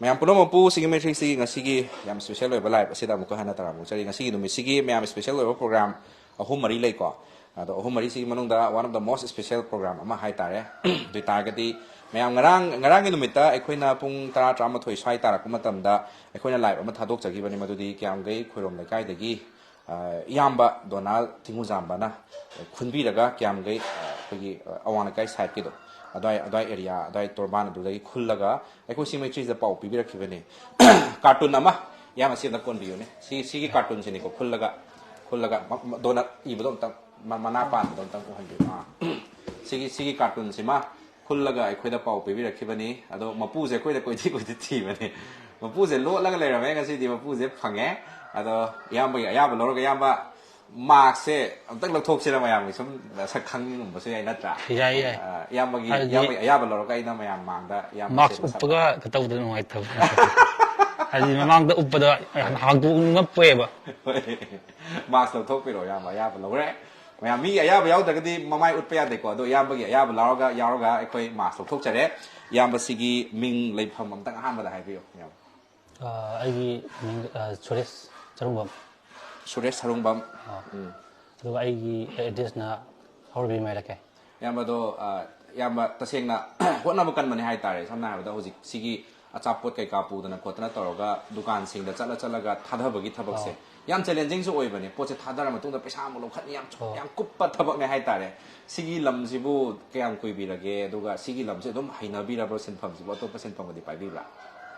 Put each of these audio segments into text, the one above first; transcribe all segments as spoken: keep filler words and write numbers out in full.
ꯃꯌꯥꯝ ꯄꯨꯝꯅꯃꯛꯄꯨ ꯁꯤꯒꯤ ꯃꯩꯇ꯭ꯔꯤꯁꯤꯒꯤ ꯉꯁꯤꯒꯤ ꯌꯥꯝ special ꯑꯣꯏꯕ live ꯑꯁꯤꯗ ꯑꯃꯨꯛꯀ ꯍꯟꯅ ꯇꯔꯥꯝꯅ ꯑꯣꯛꯆꯔꯤ꯫ ꯉꯁꯤꯒꯤ ꯅꯨꯃꯤꯠꯁꯤꯒꯤ ꯃꯌꯥꯝ special ꯑꯣꯏꯕ program ꯑꯍꯨꯝ ꯃꯔꯤ ꯂꯩꯀꯣ꯫ ꯑꯗꯣ ꯑꯍꯨꯝ ꯃꯔꯤꯁꯤꯒꯤ ꯃꯅꯨꯡꯗ one of the most special program ꯑꯃ ꯍꯥꯏꯇꯥꯔꯦ꯫ ꯑꯗꯨ ꯑꯣꯏ ꯇꯥꯔꯒꯗꯤ ꯃꯌꯥꯝ ꯉꯔꯥꯡ, ꯉꯔꯥꯡꯒꯤ ꯅꯨꯃꯤꯠꯇ ꯑꯩꯈꯣꯏꯅ ꯄꯨꯡ ꯇꯔꯥ, ꯇꯔꯥꯃꯥꯊꯣꯏ ꯁ꯭ꯋꯥꯏ ꯇꯥꯔꯛꯄ ꯃꯇꯝꯗ ꯑꯩꯈꯣꯏꯅ live ꯑꯃ ꯊꯥꯗꯣꯛꯆꯈꯤꯕꯅꯤ꯫ ꯃꯗꯨꯗꯤ ꯀꯤꯌꯥꯝꯒꯩ ꯈꯣꯏꯔꯣꯝ ꯂꯩꯀꯥꯏꯗꯒꯤ, ꯑ, ꯏꯌꯥꯝꯕ ꯗꯣꯅꯥꯜ ꯊꯤꯡꯒꯨꯖꯥꯝꯕꯅ ꯈꯨꯟꯕꯤꯔꯒ ꯀꯤꯌꯥꯝꯒꯩ, ꯑ, ꯑꯩꯈꯣꯏꯒꯤ, ꯑ, ꯑꯋꯥꯡ ꯂꯩꯀꯥꯏ sideꯀꯤꯗꯣ, ꯑꯗꯨꯋꯥꯏ, ꯑꯗꯨꯋꯥꯏ area, ꯑꯗꯨꯋꯥꯏ ꯇꯣꯔꯕꯥꯟ ꯑꯗꯨꯗꯒꯤ ꯈꯨꯜꯂꯒ ꯑꯩꯈꯣꯏ ꯁꯤ ꯃꯩꯇ꯭ꯔꯤꯁꯤꯗ ꯄꯥꯎ ꯄꯤꯕꯤꯔꯛꯈꯤꯕꯅꯤ꯫ Cartoon ꯑꯃ, ꯏꯌꯥꯝꯕ, ꯁꯤ ꯑꯝꯇ ꯀꯣꯟꯕꯤꯌꯨꯅꯦ꯫ ꯁꯤ, ꯁꯤꯒꯤ cartoonꯁꯤꯅꯤꯀꯣ, ꯈꯨꯜꯂꯒ, ꯈꯨꯜꯂꯒ ꯃ-, ꯃ-, ꯗꯣꯅꯠ ꯏꯕꯗꯣ ꯑꯝꯇꯪ, ꯃ-, ꯃꯅꯥ ꯄꯥꯟꯕꯗꯣ ꯑꯝꯇꯪ ꯎꯍꯟꯕꯤꯌꯨ꯫ ꯑꯥ꯫ ꯁꯤꯒꯤ, ꯁꯤꯒꯤ cartoonꯁꯤꯃ ꯈꯨꯜꯂꯒ ꯑꯩꯈꯣꯏꯗ ꯄꯥꯎ ꯄꯤꯕꯤꯔꯛꯈꯤꯕꯅꯤ꯫ ꯑꯗꯣ ꯃꯄꯨꯁꯦ ꯑꯩꯈꯣꯏꯗ ꯀꯣꯏꯊꯤ ꯀꯣꯏꯊꯤ ꯊꯤꯕꯅꯤ꯫ ꯃꯄꯨꯁꯦ ꯂꯣꯠꯂꯒ ꯂꯩꯔꯝꯃꯦ, ꯉꯁꯤꯗꯤ ꯃꯄꯨꯁꯦ ꯐꯪꯉꯦ꯫ ꯑꯗꯣ ꯏꯌꯥꯝꯕꯒꯤ ꯑꯌꯥꯕ ꯂꯧꯔꯒ, ꯏꯌꯥꯝꯕ, maskꯁꯦ ꯑꯝꯇꯪ ꯂꯧꯊꯣꯛꯁꯤꯔ, ꯃꯌꯥꯝꯒꯤ ꯁꯨꯝ ꯁꯛ ꯈꯪꯅꯤꯡꯉꯝꯕꯁꯨ ꯌꯥꯏ, ꯅꯠꯇ꯭ꯔꯥ? ꯌꯥꯏ, ꯌꯥꯏ꯫ ꯑ, ꯏꯌꯥꯝꯕꯒꯤ, ꯍꯥꯏꯗꯤ ꯏꯌꯥꯝꯕꯒꯤ ꯑꯌꯥꯕ ꯂꯧꯔꯒ ꯑꯩꯅ ꯃꯌꯥꯝ ꯃꯥꯡꯗ ꯏꯌꯥꯝꯕꯁꯦ mask ꯃꯁꯛ ꯎꯞꯄꯒ ꯈꯛꯇ ꯇꯧꯕꯗ ꯅꯨꯡꯉꯥꯏꯇꯕ꯫ ꯍꯥꯏꯗꯤ ꯃꯃꯥꯡꯗ ꯎꯞꯄꯗ ꯍꯥꯡꯗꯣꯛꯅꯤꯡꯉꯛꯄꯣꯏꯕ꯫ ꯍꯣꯏ꯫ Mask ꯂꯧꯊꯣꯛꯄꯤꯔꯣ, ꯏꯌꯥꯝꯕ ꯑꯌꯥꯕ ꯂꯧꯔꯦ꯫ ꯃꯌꯥꯝ ꯃꯤꯒꯤ ꯑꯌꯥꯕ ꯌꯥꯎꯗ꯭ꯔꯒꯗꯤ ꯃꯃꯥꯏ ꯎꯠꯄ ꯌꯥꯗꯦꯀꯣ꯫ ꯑꯗꯣ ꯏꯌꯥꯝꯕꯒꯤ ꯑꯌꯥꯕ ꯂꯧꯔꯒ, ꯌꯥꯎꯔꯒ ꯑꯩꯈꯣꯏ mask ꯂꯧꯊꯣꯛꯆꯔꯦ꯫ ꯏꯌꯥꯝꯕ ꯁꯤꯒꯤ ꯃꯤꯡ ꯂꯩꯐꯝ ꯑꯝꯇꯪ ꯑꯍꯥꯟꯕꯗ ꯍꯥꯏꯕꯤꯌꯨ, ꯏꯌꯥꯝꯕ꯫ ꯑ, ꯑꯩꯒꯤ ꯃꯤꯡ, ꯑ, ꯁꯨꯔꯦꯁ ꯆꯔꯨꯡꯕꯝ꯫ ꯁꯨꯔꯦꯁ ꯁꯔꯨꯡꯕꯝ꯫ ꯑ, ꯎꯝ꯫ ꯑꯗꯨꯒ ꯑꯩꯒꯤ addressꯅ ꯍꯧꯔꯕꯤ ꯃꯥꯏꯔꯀꯦ꯫ ꯏꯌꯥꯝꯕꯗꯣ, ꯑ, ꯏꯌꯥꯝꯕ ꯇꯁꯦꯡꯅ ꯍꯣꯠꯅꯕ ꯀꯟꯕꯅꯦ ꯍꯥꯏꯇꯥꯔꯦ꯫ ꯁꯝꯅ ꯍꯥꯏꯔꯕꯗ ꯍꯧꯖꯤꯛ ꯁꯤꯒꯤ ꯑꯆꯥꯄꯣꯠ ꯀꯩꯀꯥ ꯄꯨꯗꯅ ꯈꯣꯠꯇꯅ ꯇꯧꯔꯒ ꯗꯨꯀꯥꯟꯁꯤꯡꯗ ꯆꯠꯂ ꯆꯠꯂꯒ ꯊꯥꯗꯕꯒꯤ ꯊꯕꯛꯁꯦ ꯑꯧ꯫ ꯌꯥꯝ challengingꯁꯨ ꯑꯣꯏꯕꯅꯦ꯫ ꯄꯣꯠꯁꯦ ꯊꯥꯗꯔ ꯃꯇꯨꯡꯗ ꯄꯩꯁꯥ ꯑꯃꯨꯛ ꯂꯧꯈꯠꯅꯤ, ꯌꯥꯝ, ꯑꯧ꯫ ꯌꯥꯝ ꯀꯨꯞꯄ ꯊꯕꯛꯅꯦ ꯍꯥꯏꯇꯥꯔꯦ꯫ ꯁꯤꯒꯤ ꯂꯝꯁꯤꯕꯨ ꯀꯌꯥꯝ ꯀꯨꯏꯕꯤꯔꯒꯦ? ꯑꯗꯨꯒ ꯁꯤꯒꯤ ꯂꯝꯁꯦ ꯑꯗꯨꯝ ꯍꯩꯅꯕꯤꯔꯕ꯭ꯔꯣ? ꯁꯤꯟꯐꯝꯁꯤꯕꯨ ꯑꯇꯣꯞꯄ ꯁꯤꯟꯐꯝꯒꯗꯤ ꯄꯥꯏꯕꯤꯕ꯭ꯔꯥ?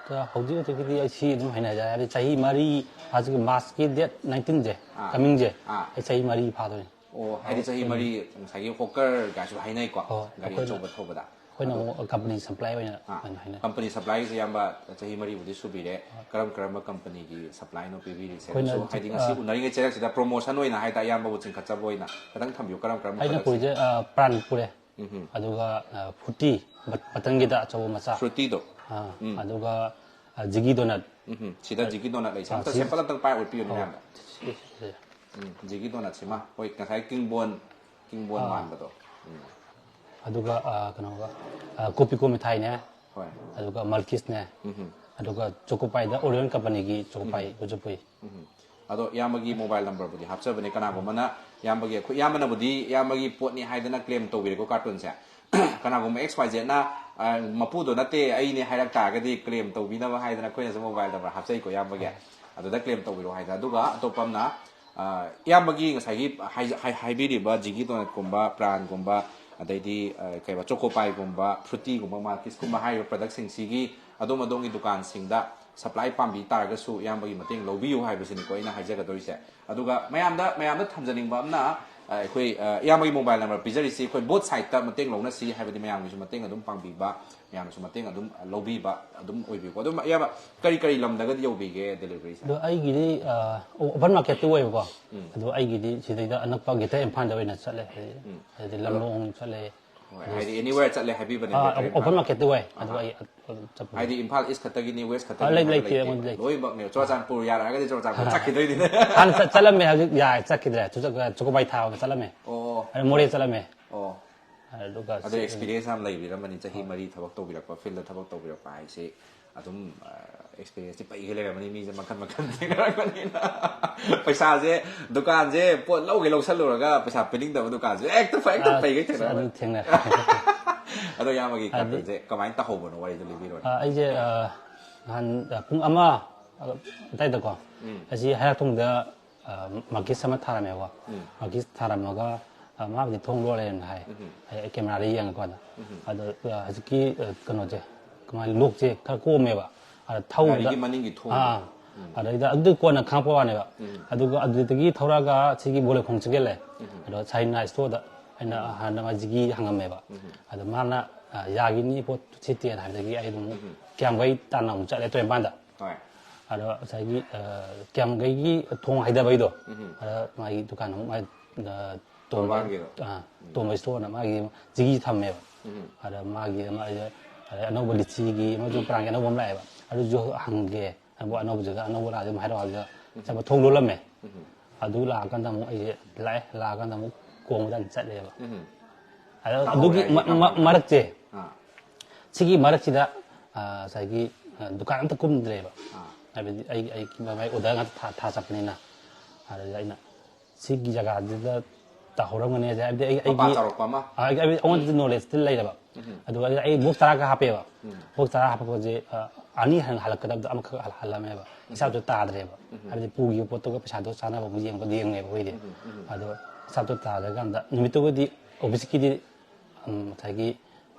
ꯑꯗ ꯍꯧꯖꯤꯛ ꯍꯧꯖꯤꯛꯀꯤꯗꯤ ꯑꯩ ꯁꯤ ꯑꯗꯨꯝ ꯍꯩꯅꯖꯔꯦ꯫ ꯍꯥꯏꯗꯤ ꯆꯍꯤ ꯃꯔꯤ, ꯍꯧꯖꯤꯛꯀꯤ Marchꯀꯤ date nineteenꯁꯦ, ꯑꯥ꯫ Comingꯁꯦ, ꯑꯥ꯫ ꯑꯩ ꯆꯍꯤ ꯃꯔꯤ ꯐꯥꯗꯣꯏꯅꯦ꯫ ꯑꯣ, ꯍꯥꯏꯗꯤ ꯑꯧ, ꯆꯍꯤ ꯎꯝ꯫ ꯃꯔꯤ ꯉꯁꯥꯏꯒꯤ hawkerꯒꯁꯨ ꯍꯥꯏꯅꯩꯀꯣ, ꯍꯣꯏ, ꯒꯥꯔꯤ ꯑꯩꯈꯣꯏꯅ, ꯑꯆꯧꯕ ꯊꯧꯕꯗ꯫ ꯑꯩꯈꯣꯏꯅ ꯑꯗꯣ ꯑꯃꯨꯛ company supply ꯑꯣꯏꯅ ꯑꯥ, ꯑꯗꯨꯃꯥꯏꯅ ꯍꯥꯏꯅꯩ꯫ Company supplyꯁꯦ ꯏꯌꯥꯝꯕ ꯆꯍꯤ ꯃꯔꯤꯕꯨꯗꯤ ꯁꯨꯕꯤꯔꯦ꯫ ꯍꯣꯏ꯫ ꯀꯔꯝ ꯀꯔꯝꯕ companyꯒꯤ supplyꯅꯣ ꯄꯤꯕꯤꯔꯤꯁꯦ? ꯑꯩꯈꯣꯏꯅ, ꯑꯗꯨꯁꯨ ꯍꯥꯏꯗꯤ ꯉꯁꯤ ꯑꯥ, ꯎꯅꯔꯤꯉꯩ ꯆꯩꯔꯛꯁꯤꯗ promotion ꯑꯣꯏꯅ ꯍꯥꯏꯇꯥꯔꯦ, ꯏꯌꯥꯝꯕꯕꯨ ꯆꯤꯡꯈꯠꯆꯕ ꯑꯣꯏꯅ ꯈꯤꯇꯪ ꯊꯝꯕꯤꯌꯨ, ꯀꯔꯝ ꯀꯔꯝꯕ ꯑꯩꯅ product? ꯄꯨꯔꯤꯁꯦ, ꯑꯥ, brand ꯄꯨꯔꯦ꯫ ꯎꯝ꯫ ꯑꯗꯨꯒ, ꯑꯥ, Fruity, ꯕꯠ-, ꯕꯇꯟꯒꯤꯗ ꯑꯆꯧꯕ ꯃꯆꯥ꯫ Fruityꯗꯣ? ꯑꯥ, ꯎꯝ꯫ ꯑꯗꯨꯒ, ꯑꯥ, Jiggy Donut꯫ ꯎꯝ꯫ ꯁꯤꯗ ꯑꯥ, Jiggy Donut ꯂꯩꯁꯦ꯫ ꯑꯥ, ꯑꯝꯇ ꯁꯤ-, sample ꯑꯝꯇꯪ ꯄꯥꯏ ꯎꯠꯄꯤꯌꯨꯅꯦ, ꯑꯣ, ꯏꯌꯥꯝꯕ꯫ ꯁꯤ-, ꯁꯤ-, ꯎꯝ, Jiggy Donutꯁꯤꯃ꯫ ꯍꯣꯏ, ꯉꯁꯥꯏ ꯀꯤꯡꯕꯣꯟ, ꯀꯤꯡꯕꯣꯟ ꯑꯥ꯫ ꯃꯥꯟꯕꯗꯣ꯫ ꯎꯝ꯫ ꯑꯗꯨꯒ, ꯑꯥ, ꯀꯩꯅꯣꯒ, ꯑꯥ, ꯀꯣꯄꯤꯀꯣ ꯃꯤꯊꯥꯏꯅꯦ꯫ ꯍꯣꯏ꯫ ꯑꯗꯨꯒ ꯃꯜꯀꯤꯁꯅꯦ꯫ ꯎꯝ꯫ ꯑꯗꯨꯒ ꯆꯣꯀꯣꯄꯥꯏꯗ ꯑꯣꯔꯤꯌꯣꯟ ꯀꯝꯄꯅꯤꯒꯤ ꯆꯣꯀꯣꯄꯥꯏ ꯎꯖꯨ ꯄꯨꯏ꯫ ꯎꯝ꯫ ꯑꯗꯣ ꯏꯌꯥꯝꯕꯒꯤ ꯃꯣꯕꯥꯏꯜ ꯅꯝꯕꯔꯕꯨꯗꯤ ꯍꯥꯞꯆꯕꯅꯦ꯫ ꯀꯅꯥꯒꯨꯝꯕꯅ ꯏꯌꯥꯝꯕꯒꯤ, ꯑꯩꯈꯣꯏ ꯏꯌꯥꯝꯕꯅꯕꯨꯗꯤ ꯏꯌꯥꯝꯕꯒꯤ ꯄꯣꯠꯅꯤ ꯍꯥꯏꯗꯅ ꯀ꯭ꯂꯦꯝ ꯇꯧꯕꯤꯔꯦꯀꯣ ꯀꯥꯔꯇꯨꯟꯁꯦ꯫ ꯀꯅꯥꯒꯨꯝꯕ ꯑꯦꯛꯁ ꯋꯥꯏ ꯖꯦꯠꯅ, ꯑ, ꯃꯄꯨꯗꯣ ꯅꯠꯇꯦ ꯑꯩꯅꯦ ꯍꯥꯏꯔꯛ ꯇꯥꯔꯒꯗꯤ ꯀ꯭ꯂꯦꯝ ꯇꯧꯕꯤꯅꯕ ꯍꯥꯏꯗꯅ ꯑꯩꯈꯣꯏꯅꯁꯨ ꯃꯣꯕꯥꯏꯜ ꯅꯝꯕꯔ ꯍꯥꯞꯆꯩꯀꯣ ꯏꯌꯥꯝꯕꯒꯤ꯫ ꯑꯗꯨꯗ ꯀ꯭ꯂꯦꯝ ꯇꯧꯕꯤꯔꯣ ꯍꯥꯏꯗꯅ꯫ ꯑꯗꯨꯒ ꯑꯇꯣꯞꯄ ꯑꯃꯅ, ꯑ, ꯏꯌꯥꯝꯕꯒꯤ ꯉꯁꯥꯏꯒꯤ ꯍꯥꯏ-, ꯍꯥꯏ-, ꯍꯥꯏꯕꯤꯔꯤꯕ ꯖꯤꯒꯤ ꯗꯣꯅꯠꯀꯨꯝꯕ, ꯄ꯭ꯔꯥꯟꯒꯨꯝꯕ, ꯑꯗꯩꯗꯤ, ꯑ, ꯀꯩꯕ, ꯆꯣꯀꯣꯄꯥꯏꯒꯨꯝꯕ, ꯐ꯭ꯔꯨꯇꯤꯒꯨꯝꯕ, ꯃꯥꯜꯀꯤꯁꯀꯨꯝꯕ ꯍꯥꯏꯔꯤꯕ ꯄ꯭ꯔꯗꯛꯁꯤꯡꯁꯤꯒꯤ ꯑꯗꯣꯝ ꯑꯗꯣꯝꯒꯤ ꯗꯨꯀꯥꯟꯁꯤꯡꯗ ꯁꯄ꯭ꯂꯥꯏ ꯄꯥꯝꯕꯤ ꯇꯥꯔꯒꯁꯨ ꯏꯌꯥꯝꯕꯒꯤ ꯃꯇꯦꯡ ꯂꯧꯕꯤꯌꯨ ꯍꯥꯏꯕꯁꯤꯅꯤꯀꯣ ꯑꯩꯅ ꯍꯥꯏꯖꯒꯗꯣꯏꯁꯦ꯫ ꯑꯗꯨꯒ ꯃꯌꯥꯝꯗ, ꯃꯌꯥꯝꯗ ꯊꯝꯖꯅꯤꯡꯕ ꯑꯃꯅ, ꯑ, ꯑꯩꯈꯣꯏ, ꯑ, ꯏꯌꯥꯝꯕꯒꯤ ꯃꯣꯕꯥꯏꯜ ꯅꯝꯕꯔ ꯄꯤꯖꯔꯤꯁꯤ ꯑꯩꯈꯣꯏ ꯕꯣꯠ ꯁꯥꯏꯠꯇ ꯃꯇꯦꯡ ꯂꯧꯅꯁꯤ ꯍꯥꯏꯕꯗꯤ ꯃꯌꯥꯝꯒꯤꯁꯨ ꯃꯇꯦꯡ ꯑꯗꯨꯝ ꯄꯥꯡꯕꯤꯕ, ꯃꯌꯥꯝꯅꯁꯨ ꯃꯇꯦꯡ ꯑꯗꯨꯝ ꯂꯧꯕꯤꯕ ꯑꯗꯨꯝ ꯑꯣꯏꯕꯤꯌꯨꯀꯣ꯫ ꯑꯗꯨꯝ ꯏꯌꯥꯝꯕ ꯀꯔꯤ ꯀꯔꯤ ꯂꯝꯗꯒꯗꯤ ꯌꯧꯕꯤꯒꯦ ꯗꯦꯂꯤꯚꯔꯤꯁꯦ? ꯑꯗꯣ ꯑꯩꯒꯤꯗꯤ ꯑꯣꯄꯟ ꯃꯥꯔꯀꯦꯠꯇ ꯑꯣꯏꯕꯀꯣ꯫ ꯑꯗꯣ ꯑꯩꯒꯤꯗꯤ ꯁꯤꯗꯩꯗ ꯑꯅꯛꯄ ꯒ꯭ꯔꯦꯇꯔ ꯏꯝꯐꯥꯜꯗ ꯑꯣꯏꯅ ꯆꯠꯂꯦ꯫ ꯍꯥꯏꯗꯤ ꯂꯝꯂꯣꯡ ꯆꯠꯂꯦ꯫ ꯍꯣꯏ, ꯍꯥꯏꯗꯤ anywhere ꯆꯠꯂꯦ ꯍꯥꯏꯕꯤꯕꯅꯦ꯫ ꯑꯣꯄꯟ ꯃꯥꯔꯀꯦꯠꯇ ꯑꯣꯏ꯫ ꯑꯗꯣ ꯑꯩ ꯑꯗꯨꯝ ꯆꯠꯄ ꯍꯥꯏꯗꯤ ꯏꯝꯐꯥꯜ ꯏꯁ ꯈꯛꯇꯒꯤꯅꯤ, ꯋꯦꯁ ꯑ, ꯂꯩ- ꯈꯛꯇꯒꯤꯅꯤ ꯍꯥꯏꯕ ꯂꯩꯇꯦ, ꯂꯩꯇꯦꯕ꯫ ꯑꯩꯉꯣꯟꯗ ꯂꯩꯇꯦ꯫ ꯂꯣꯏꯅꯃꯛꯅꯦ꯫ ꯆꯨꯔꯆꯥꯟꯄꯨꯔ ꯌꯥꯔꯛꯑꯒꯗꯤ ꯆꯨꯔꯆꯥꯟꯄꯨꯔ ꯆꯠꯈꯤꯗꯣꯏꯅꯤꯅꯦ꯫ ꯍꯥꯟꯅ ꯆꯠ- ꯆꯠꯂꯝꯃꯦ, ꯍꯧꯖꯤꯛ ꯌꯥꯔꯦ, ꯆꯠꯈꯤꯗ꯭ꯔꯦ꯫ ꯆꯨꯆ- ꯆꯨꯀꯣꯕꯥꯏ ꯊꯥꯕ ꯆꯠꯂꯝꯃꯦ꯫ ꯑꯣ꯫ ꯑꯗ ꯃꯣꯔꯦ ꯆꯠꯂꯝꯃꯦ꯫ ꯑꯣ꯫ ꯑꯗꯨꯒ ꯑꯗꯨ ꯑꯦꯛꯁꯄꯤꯔꯤꯌꯦꯟꯁ ꯌꯥꯝ ꯂꯩꯕꯤꯔꯝꯃꯅꯤ, ꯆꯍꯤ ꯃꯔꯤ ꯊꯕꯛ ꯇꯧꯕꯤꯔꯛꯄ, ꯐꯤꯜꯗ ꯊꯕꯛ ꯇꯧꯕꯤꯔꯛꯄ ꯍꯥꯏꯁꯤ꯫ ꯑꯗꯨꯝ ꯑꯦꯛꯁꯄꯤꯔꯤꯌꯦꯟꯁꯇꯤ ꯄꯩꯒꯩ ꯂꯩꯔꯝꯃꯅꯤ, ꯃꯤꯁꯦ ꯃꯈꯟ ꯃꯈꯟ ꯊꯦꯡꯅꯔꯛꯄꯅꯤꯅ꯫ ꯄꯩꯁꯥꯁꯦ, ꯗꯨꯀꯥꯟꯁꯦ ꯄꯣꯠ ꯂꯧꯒꯦ ꯂꯧꯁꯜꯂꯨꯔꯒ ꯄꯩꯁꯥ ꯄꯤꯅꯤꯡꯗꯕ ꯗꯨꯀꯥꯟꯁꯦ ꯍꯦꯛꯇ ꯄꯩꯒꯩ ꯑ, ꯊꯦꯡꯅꯔꯛꯄꯅꯤ꯫ ꯑꯗꯨ ꯊꯦꯡꯅꯔꯦ꯫ ꯑꯗꯣ ꯏꯌꯥꯝꯕꯒꯤ ꯑꯗꯨ- ꯀꯥꯔꯇꯨꯟꯁꯦ ꯀꯃꯥꯏꯅ ꯇꯧꯍꯧꯕꯅꯣ, ꯋꯥꯔꯤꯗꯣ ꯂꯤꯕꯤꯔꯣꯅꯦ꯫ ꯑ, ꯑꯩꯁꯦ ꯑ, ꯅꯍꯥꯟ ꯑ, ꯄꯨꯡ ꯑꯃ ꯑꯗꯥꯏꯗꯀꯣ, ꯑꯁꯤ ꯍꯩꯔꯥꯛꯊꯣꯡꯗ ꯑ, ꯃꯥꯔꯀꯤꯁ ꯑꯃ ꯊꯥꯔꯝꯃꯦꯕꯀꯣ꯫ ꯃꯥꯔꯀꯤꯁ ꯊꯥꯔꯝꯃꯒ ꯑ, ꯃꯥꯕꯨꯗꯤ ꯊꯣꯡ ꯂꯣꯜꯂꯦꯅ ꯍꯥꯏ꯫ ꯑꯩ ꯀꯦꯃꯦꯔꯥꯗ ꯌꯦꯡꯉꯀꯥꯟꯗ꯫ ꯑꯗꯣ ꯑ, ꯍꯧꯖꯤꯛꯀꯤ ꯑ, ꯀꯩꯅꯣꯁꯦ, ꯀꯃꯥꯏꯅ, ꯂꯣꯛꯁꯦ ꯈꯔ ꯀꯣꯝꯃꯦꯕ꯫ ꯑꯗ ꯊꯧꯕꯗ ꯒꯥꯔꯤꯒꯤ ꯃꯅꯤꯡꯒꯤ ꯊꯣꯡꯗꯣ꯫ ꯑꯥ꯫ ꯑꯗꯩꯗ ꯑꯗꯨ ꯀꯣꯟꯅ ꯈꯪꯉꯛꯄ ꯋꯥꯅꯦꯕ꯫ ꯑꯗꯨꯒ ꯑꯗꯨꯗꯒꯤ ꯊꯧꯔꯛꯑꯒ ꯁꯤꯒꯤ ꯕꯣꯂꯦꯈꯣꯡ ꯆꯪꯁꯤꯜꯂꯦ꯫ ꯑꯗꯣ ꯁꯥꯏꯅꯥ ꯁ꯭ꯇꯣꯔꯗ ꯑꯩꯅ ꯍꯥꯟꯅ ꯃꯥ ꯖꯤꯒꯤ ꯍꯪꯉꯝꯃꯦꯕ꯫ ꯑꯗꯣ ꯃꯥꯅ ꯑ, ꯌꯥꯒꯤꯅꯤ, ꯄꯣꯠ ꯁꯤꯠꯇꯦꯅ ꯍꯥꯏꯕꯗꯒꯤ ꯑꯩ ꯑꯗꯨꯝ ꯀꯤꯌꯥꯝꯒꯩ ꯇꯥꯟꯅ ꯑꯃꯨꯛ ꯆꯠꯂꯦ ꯇꯨꯔꯦꯟꯄꯥꯟꯗ꯫ ꯍꯣꯏ꯫ ꯑꯗꯣ ꯉꯁꯥꯏꯒꯤ ꯑ, ꯀꯤꯌꯥꯝꯒꯩꯒꯤ ꯊꯣꯡ ꯍꯩꯗꯕꯩꯗꯣ, ꯑꯗ ꯃꯥꯒꯤ ꯗꯨꯀꯥꯟ ꯑꯃꯨꯛ ꯃꯥꯒꯤ, ꯑ, ꯇꯣꯝꯕ, ꯇꯣꯔꯕꯥꯟꯒꯤꯗꯣ꯫ ꯑ, ꯇꯣꯝꯕ ꯁ꯭ꯇꯣꯔꯅ ꯃꯥꯒꯤ ꯖꯤꯒꯤ ꯊꯝꯃꯦꯕ꯫ ꯑꯗ ꯃꯥꯒꯤ ꯑꯃ ꯑꯩ, ꯑ, ꯑꯅꯧꯕ ꯂꯤꯆꯤꯒꯤ ꯑꯃꯁꯨ ꯄ꯭ꯔꯥꯟꯒꯤ ꯑꯅꯧꯕ ꯑꯃ ꯂꯥꯛꯑꯦꯕ꯫ ꯑꯗꯨꯁꯨ ꯍꯪꯒꯦ꯫ ꯑꯅꯧꯕ, ꯑꯅꯧꯕ ꯖꯒꯥ ꯑꯅꯧꯕ ꯂꯥꯛꯑꯗꯤ ꯑꯗꯨꯝ ꯍꯥꯏꯔꯛꯑꯣ ꯍꯥꯏꯕꯗ ꯆꯠꯄ ꯊꯣꯡ ꯂꯣꯜꯂꯝꯃꯦ꯫ ꯑꯗꯨ ꯂꯥꯛꯑꯀꯥꯟꯗ ꯑꯃꯨꯛ ꯑꯩꯁꯦ ꯂꯥꯛꯑꯦ꯫ ꯂꯥꯛꯑꯀꯥꯟꯗ ꯑꯃꯨꯛ ꯀꯣꯡꯕꯗ ꯑꯗꯨꯝ ꯆꯠꯂꯦꯕ꯫ ꯑꯗꯣ ꯇꯥꯍꯧꯔꯦ ꯑꯗꯨꯒꯤ ꯑꯩ ꯃ- ꯃ- ꯃꯔꯛꯁꯦ, ꯑꯥ꯫ ꯁꯤꯒꯤ ꯃꯔꯛꯁꯤꯗ ꯑ, ꯉꯁꯥꯏꯒꯤ ꯗꯨꯀꯥꯟ ꯑꯝꯇ ꯀꯨꯝꯗ꯭ꯔꯦꯕ꯫ ꯍꯥꯏꯕꯗꯤ ꯑꯩ ꯑꯩ ꯃꯥꯏ ꯑꯣꯔꯗꯔ ꯉꯥꯛꯇ ꯊꯥ ꯊꯥ ꯆꯠꯄꯅꯤꯅ꯫ ꯑꯗꯨꯗ ꯑꯩꯅ ꯁꯤꯒꯤ ꯖꯒꯥꯗꯨꯗ ꯇꯧꯍꯧꯔꯝꯒꯅꯤ ꯍꯥꯏꯁꯦ, ꯍꯥꯏꯕꯗꯤ ꯑꯩ ꯃꯄꯥ ꯑꯩꯒꯤ ꯆꯥꯎꯔꯛꯄ ꯑꯃ꯫ ꯑ, ꯑꯩ ꯑꯩ ꯑꯩꯉꯣꯟꯗꯗꯤ ꯅꯣꯂꯦꯖꯇꯤ ꯂꯩꯔꯕ꯫ ꯑꯗꯨꯒ ꯑꯩ ꯑꯩ ꯕꯣꯛꯁ ꯇꯔꯥ ꯈꯛ ꯍꯥꯞꯄꯦꯕ꯫ ꯕꯣꯛꯁ ꯇꯔꯥ ꯍꯥꯞꯄꯛꯄꯁꯦ, ꯑ, ꯑꯅꯤ ꯍꯟ ꯍꯜꯂꯛꯀꯗꯕꯗꯣ ꯑꯃꯈꯛ ꯍꯜ- ꯍꯜꯂꯝꯃꯦꯕ꯫ ꯍꯤꯁꯥꯞꯇꯣ ꯇꯥꯗ꯭ꯔꯦꯕ꯫ ꯍꯥꯏꯕꯗꯤ ꯄꯨꯈꯤꯕ ꯄꯣꯠꯇꯨꯒ ꯄꯩꯁꯥꯗꯣ ꯆꯥꯟꯅꯕ ꯑꯃꯨꯛ ꯌꯦꯡꯕ ꯌꯦꯡꯉꯦꯕ ꯑꯩꯈꯣꯏꯗꯤ꯫ ꯑꯗꯣ ꯍꯤꯁꯥꯞꯇꯣ ꯇꯥꯗ꯭ꯔꯀꯥꯟꯗ ꯅꯨꯃꯤꯠꯇꯨꯕꯨꯗꯤ ꯑꯣꯐꯤꯁꯀꯤꯗꯤ, ꯎꯝ, ꯉꯁꯥꯏꯒꯤ,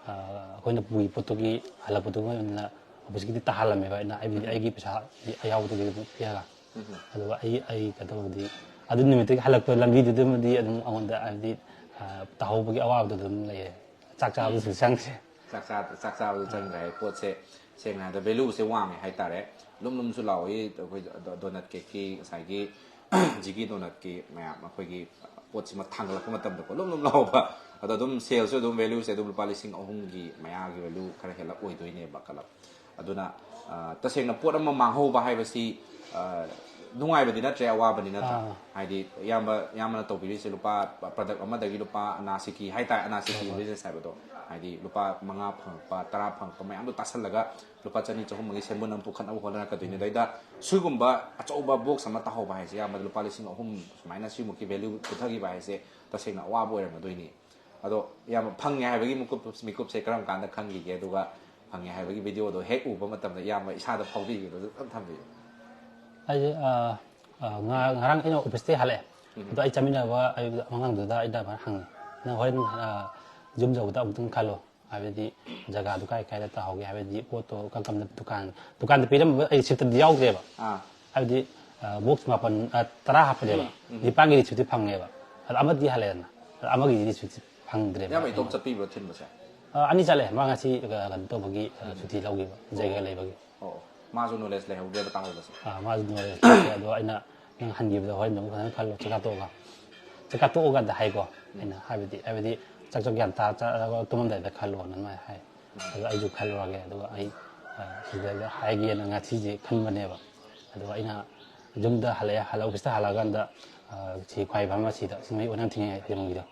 ꯑ, ꯑꯩꯈꯣꯏꯅ ꯄꯨꯈꯤꯕ ꯄꯣꯠꯇꯨꯒꯤ ꯍꯜꯂꯛꯄꯗꯨꯒ ꯑꯣꯏꯅ ꯑꯣꯐꯤꯁꯀꯤꯗꯤ ꯇꯥꯍꯜꯂꯝꯃꯦꯕ ꯑꯩꯅ, ꯍꯥꯏꯕꯗꯤ ꯑꯩꯒꯤ ꯄꯩꯁꯥ ꯑꯌꯥꯎꯕꯗꯨꯒꯤ ꯑꯗꯨꯝ ꯄꯤꯔꯒ꯫ ꯑꯗꯨꯒ ꯑꯩ ꯑꯩ ꯀꯩꯅꯣ ꯇꯧꯕꯗꯤ ꯑꯗꯨ ꯅꯨꯃꯤꯠꯇꯨꯒꯤ ꯍꯜꯂꯛꯄ ꯂꯝꯕꯤꯗꯨꯗꯨꯃꯗꯤ ꯑꯗꯨꯝ ꯑꯩꯉꯣꯟꯗ ꯍꯥꯏꯕꯗꯤ, ꯑ, ꯇꯥꯍꯧꯕꯒꯤ ꯑꯋꯥꯕꯗꯨ ꯑꯗꯨꯝ ꯂꯩꯔꯦ꯫ ꯆꯥꯛ ꯆꯥꯕꯗꯨꯁꯨ ꯆꯪꯗ꯭ꯔꯦ꯫ ꯆꯥꯛ ꯆꯥ- ꯆꯥꯛ ꯆꯥꯕꯗ ꯆꯪꯗ꯭ꯔꯦ ꯍꯥꯏ ꯄꯣꯠꯁꯦ꯫ ꯁꯦꯡꯅ ꯍꯥꯏꯔꯕꯗ ꯚꯦꯂꯨꯁꯦ ꯋꯥꯡꯉꯦ ꯍꯥꯏꯇꯥꯔꯦ꯫ ꯂꯨꯝ ꯂꯨꯝꯁꯨ ꯂꯥꯎꯏ ꯑꯩꯈꯣꯏ ꯗꯣ- ꯗꯣꯅꯠ ꯀꯦꯛꯀꯤ ꯉꯁꯥꯏꯒꯤ ꯖꯤꯒꯤ ꯗꯣꯅꯠꯀꯤ ꯃꯌꯥꯝ ꯑꯩꯈꯣꯏꯒꯤ ꯄꯣꯠꯁꯤꯃ ꯊꯥꯡꯒꯠꯂꯛꯄ ꯃꯇꯝꯗꯀꯣ ꯂꯨꯝ ꯂꯨꯝ ꯂꯥꯎꯕ꯫ ꯑꯗꯣ ꯑꯗꯨꯝ ꯁꯦꯜꯁꯨ ꯑꯗꯨꯝ ꯚꯦꯂꯨꯁꯦ ꯑꯗꯨꯝ ꯂꯨꯄꯥ ꯂꯤꯁꯤꯡ ꯑꯍꯨꯝꯒꯤ ꯃꯌꯥꯒꯤ ꯚꯦꯂꯨ ꯈꯔ ꯍꯦꯜꯂꯞ ꯑꯣꯏꯗꯣꯏꯅꯦꯕ ꯀꯂꯞ꯫ ꯑꯗꯨꯅ ꯑ, ꯇꯁꯦꯡꯅ ꯄꯣꯠ ꯑꯃ ꯃꯥꯡꯍꯧꯕ ꯍꯥꯏꯕꯁꯤ, ꯑ, ꯅꯨꯡꯉꯥꯏꯕꯗꯤ ꯅꯠꯇ꯭ꯔꯦ, ꯑꯋꯥꯕꯅꯤ ꯅꯠꯇ꯭ꯔꯥ? ꯑꯥ꯫ ꯍꯥꯏꯗꯤ ꯏꯌꯥꯝꯕ ꯏꯌꯥꯝꯕꯅ ꯇꯧꯕꯤꯔꯤꯁꯦ ꯂꯨꯄꯥ ꯄ꯭ꯔꯗꯛ ꯑꯃꯗꯒꯤ ꯂꯨꯄꯥ ꯑꯅꯥꯁꯤꯀꯤ ꯍꯥꯏꯇꯥꯔꯦ, ꯑꯅꯥꯁꯤꯀꯤ ꯍꯣꯏ, ꯍꯣꯏ꯫ ꯕꯤꯖꯤꯅꯦꯁ ꯍꯥꯏꯕꯗꯣ꯫ ꯍꯥꯏꯗꯤ ꯂꯨꯄꯥ ꯃꯉꯥ ꯐꯪꯉꯛꯄ, ꯇꯔꯥ ꯐꯪꯉꯛꯄ ꯃꯌꯥꯝꯗꯣ ꯇꯥꯁꯜꯂꯒ ꯂꯨꯄꯥ ꯆꯅꯤ ꯆꯍꯨꯝ ꯑꯃꯒꯤ ꯁꯦꯟꯕꯨꯟ ꯑꯃ ꯄꯨꯈꯠꯅꯕ ꯍꯣꯠꯅꯔꯛꯀꯗꯣꯏꯅꯤ꯫ ꯑꯗꯩꯗ ꯁꯤꯒꯨꯝꯕ ꯑꯆꯧꯕ ꯕꯣꯛꯁ ꯑꯃ ꯇꯥꯍꯧꯕ ꯍꯥꯏꯁꯦ ꯏꯌꯥꯝꯕꯗ ꯂꯨꯄꯥ ꯂꯤꯁꯤꯡ ꯑꯍꯨꯝ ꯁꯨꯃꯥꯏꯅ ꯁꯤꯃꯨꯛꯀꯤ ꯚꯦꯂꯨ ꯄꯨꯊꯈꯤꯕ ꯍꯥꯏꯁꯦ ꯇꯁꯦꯡꯅ ꯑꯋꯥꯕ ꯑꯣꯏꯔꯝꯒꯗꯣꯏꯅꯤ꯫ ꯑꯗꯣ ꯏꯌꯥꯝꯕ ꯐꯪꯉꯦ ꯍꯥꯏꯕꯒꯤ ꯃꯤꯀꯨꯞ ꯃꯤꯀꯨꯞꯁꯦ ꯀꯔꯝ ꯀꯥꯟꯗ ꯈꯪꯈꯤꯒꯦ? ꯑꯗꯨꯒ ꯐꯪꯉꯦ ꯍꯥꯏꯕꯒꯤ ꯚꯤꯗꯤꯑꯣꯗꯣ ꯍꯦꯛ ꯎꯕ ꯃꯇꯝꯗ ꯏꯌꯥꯝꯕ ꯏꯁꯥꯗ ꯐꯥꯎꯕꯤꯈꯤꯕꯗꯣ ꯑꯗꯨꯝ ꯊꯝꯕꯤꯌꯨ꯫ ꯑꯩꯁꯦ, ꯑ, ꯑ, ꯉ- ꯉꯔꯥꯡ ꯑꯩꯅ ꯑꯣꯐꯤꯁꯇꯩ ꯍꯜꯂꯛꯑꯦ꯫ ꯑꯗꯣ ꯑꯩ ꯆꯠꯃꯤꯟꯅꯕ ꯑꯩ ꯑꯉꯥꯡꯗꯨꯗ ꯑꯩꯅ ꯑꯗꯨꯃꯥꯏꯅ ꯍꯪꯉꯦ, "ꯅꯪ ꯍꯣꯔꯦꯟ, ꯑ, ꯌꯨꯝ ꯌꯧꯕꯗ ꯑꯃꯨꯛꯇꯪ ꯈꯜꯂꯣ, ꯍꯥꯏꯕꯗꯤ ꯖꯒꯥꯗꯨ ꯀꯥꯏ ꯀꯥꯏꯗ ꯇꯥꯍꯧꯒꯦ, ꯍꯥꯏꯕꯗꯤ ꯄꯣꯠꯇꯣ ꯀꯔꯝ ꯀꯔꯝꯕ ꯗꯨꯀꯥꯟ ꯗꯨꯀꯥꯟꯗ ꯄꯤꯔꯝꯕ ꯑꯩ ꯔꯤꯁꯤꯞꯇꯗꯤ ꯌꯥꯎꯗ꯭ꯔꯦꯕ꯫ ꯑꯥ꯫ ꯍꯥꯏꯕꯗꯤ, ꯑ, ꯕꯣꯛꯁ ꯃꯥꯄꯟ, ꯑ, ꯇꯔꯥ ꯍꯥꯞꯄꯅꯦꯕ꯫ ꯅꯤꯄꯥꯟꯒꯤ ꯔꯤꯁꯤꯞꯇꯤ ꯐꯪꯉꯦꯕ꯫ ꯑꯗꯣ ꯑꯃꯗꯤ ꯍꯜꯂꯛꯑꯦꯗꯅ꯫ ꯑꯗꯣ ꯑꯃꯒꯤꯗꯤ ꯔꯤꯁꯤꯞꯇꯤ ꯐꯪꯗ꯭ꯔꯦꯕ꯫ ꯏꯌꯥꯝꯕ ꯏꯇꯣꯝ ꯆꯠꯄꯤꯕ꯭ꯔꯣ ꯊꯤꯟꯕꯁꯦ? ꯑ, ꯑꯅꯤ ꯆꯠꯂꯦ꯫ ꯃꯥ ꯉꯁꯤ, ꯑ, ꯀꯩꯅꯣ ꯇꯧꯕꯒꯤ, ꯑ, ꯁꯨꯇꯤ ꯂꯧꯈꯤꯕ, ꯖꯩꯒ ꯂꯩꯕꯒꯤ꯫ ꯑꯣ, ꯃꯥꯁꯨ ꯅꯣꯂꯦꯖ ꯂꯩꯍꯧꯗꯦꯕ ꯇꯥꯍꯧꯕꯁꯦ꯫ ꯑ, ꯃꯥꯁꯨ ꯅꯣꯂꯦꯖ ꯂꯩꯇꯦ꯫ ꯑꯗꯣ ꯑꯩꯅ, "ꯅꯪ ꯍꯟꯈꯤꯕꯗ ꯍꯣꯔꯦꯟ ꯑꯃꯨꯛ ꯐꯖꯅ ꯈꯜꯂꯣ, ꯆꯥꯛꯆꯥ ꯇꯣꯛꯑꯒ, ꯆꯥꯛꯆꯥ ꯇꯣꯛꯑꯀꯥꯟꯗ ꯍꯥꯏꯀꯣ"꯫ ꯑꯩꯅ ꯍꯥꯏꯕꯗꯤ, ꯍꯥꯏꯕꯗꯤ ꯆꯥꯛ ꯆꯥ ꯒ꯭ꯌꯥꯟ ꯇꯥ ꯆꯥꯔꯒ ꯇꯨꯝꯃꯝꯗꯥꯏꯗ ꯈꯜꯂꯣꯅ ꯑꯗꯨꯃꯥꯏꯅ ꯍꯥꯏ꯫ ꯑꯗꯣ ꯑꯩꯁꯨ ꯈꯜꯂꯨꯔꯒꯦ꯫ ꯑꯗꯨꯒ ꯑꯩ, ꯑ, ꯁꯤꯗ ꯍꯥꯏꯒꯦꯅ ꯉꯁꯤꯁꯦ ꯈꯟꯕꯅꯦꯕ꯫ ꯑꯗꯨꯒ ꯑꯩꯅ ꯌꯨꯝꯗ ꯍꯜꯂꯛꯑꯦ, ꯍꯜꯂꯛ-, ꯑꯣꯐꯤꯁꯇ ꯍꯜꯂꯛꯑꯀꯥꯟꯗ, ꯑ, ꯁꯤ ꯈ꯭ꯋꯥꯏ ꯐꯥꯔꯃꯥꯁꯤꯗ ꯁꯤꯡꯃꯩ ꯑꯣꯏꯅꯝ ꯊꯤꯡꯉꯦ ꯍꯥꯏꯕꯒꯤꯗꯣ꯫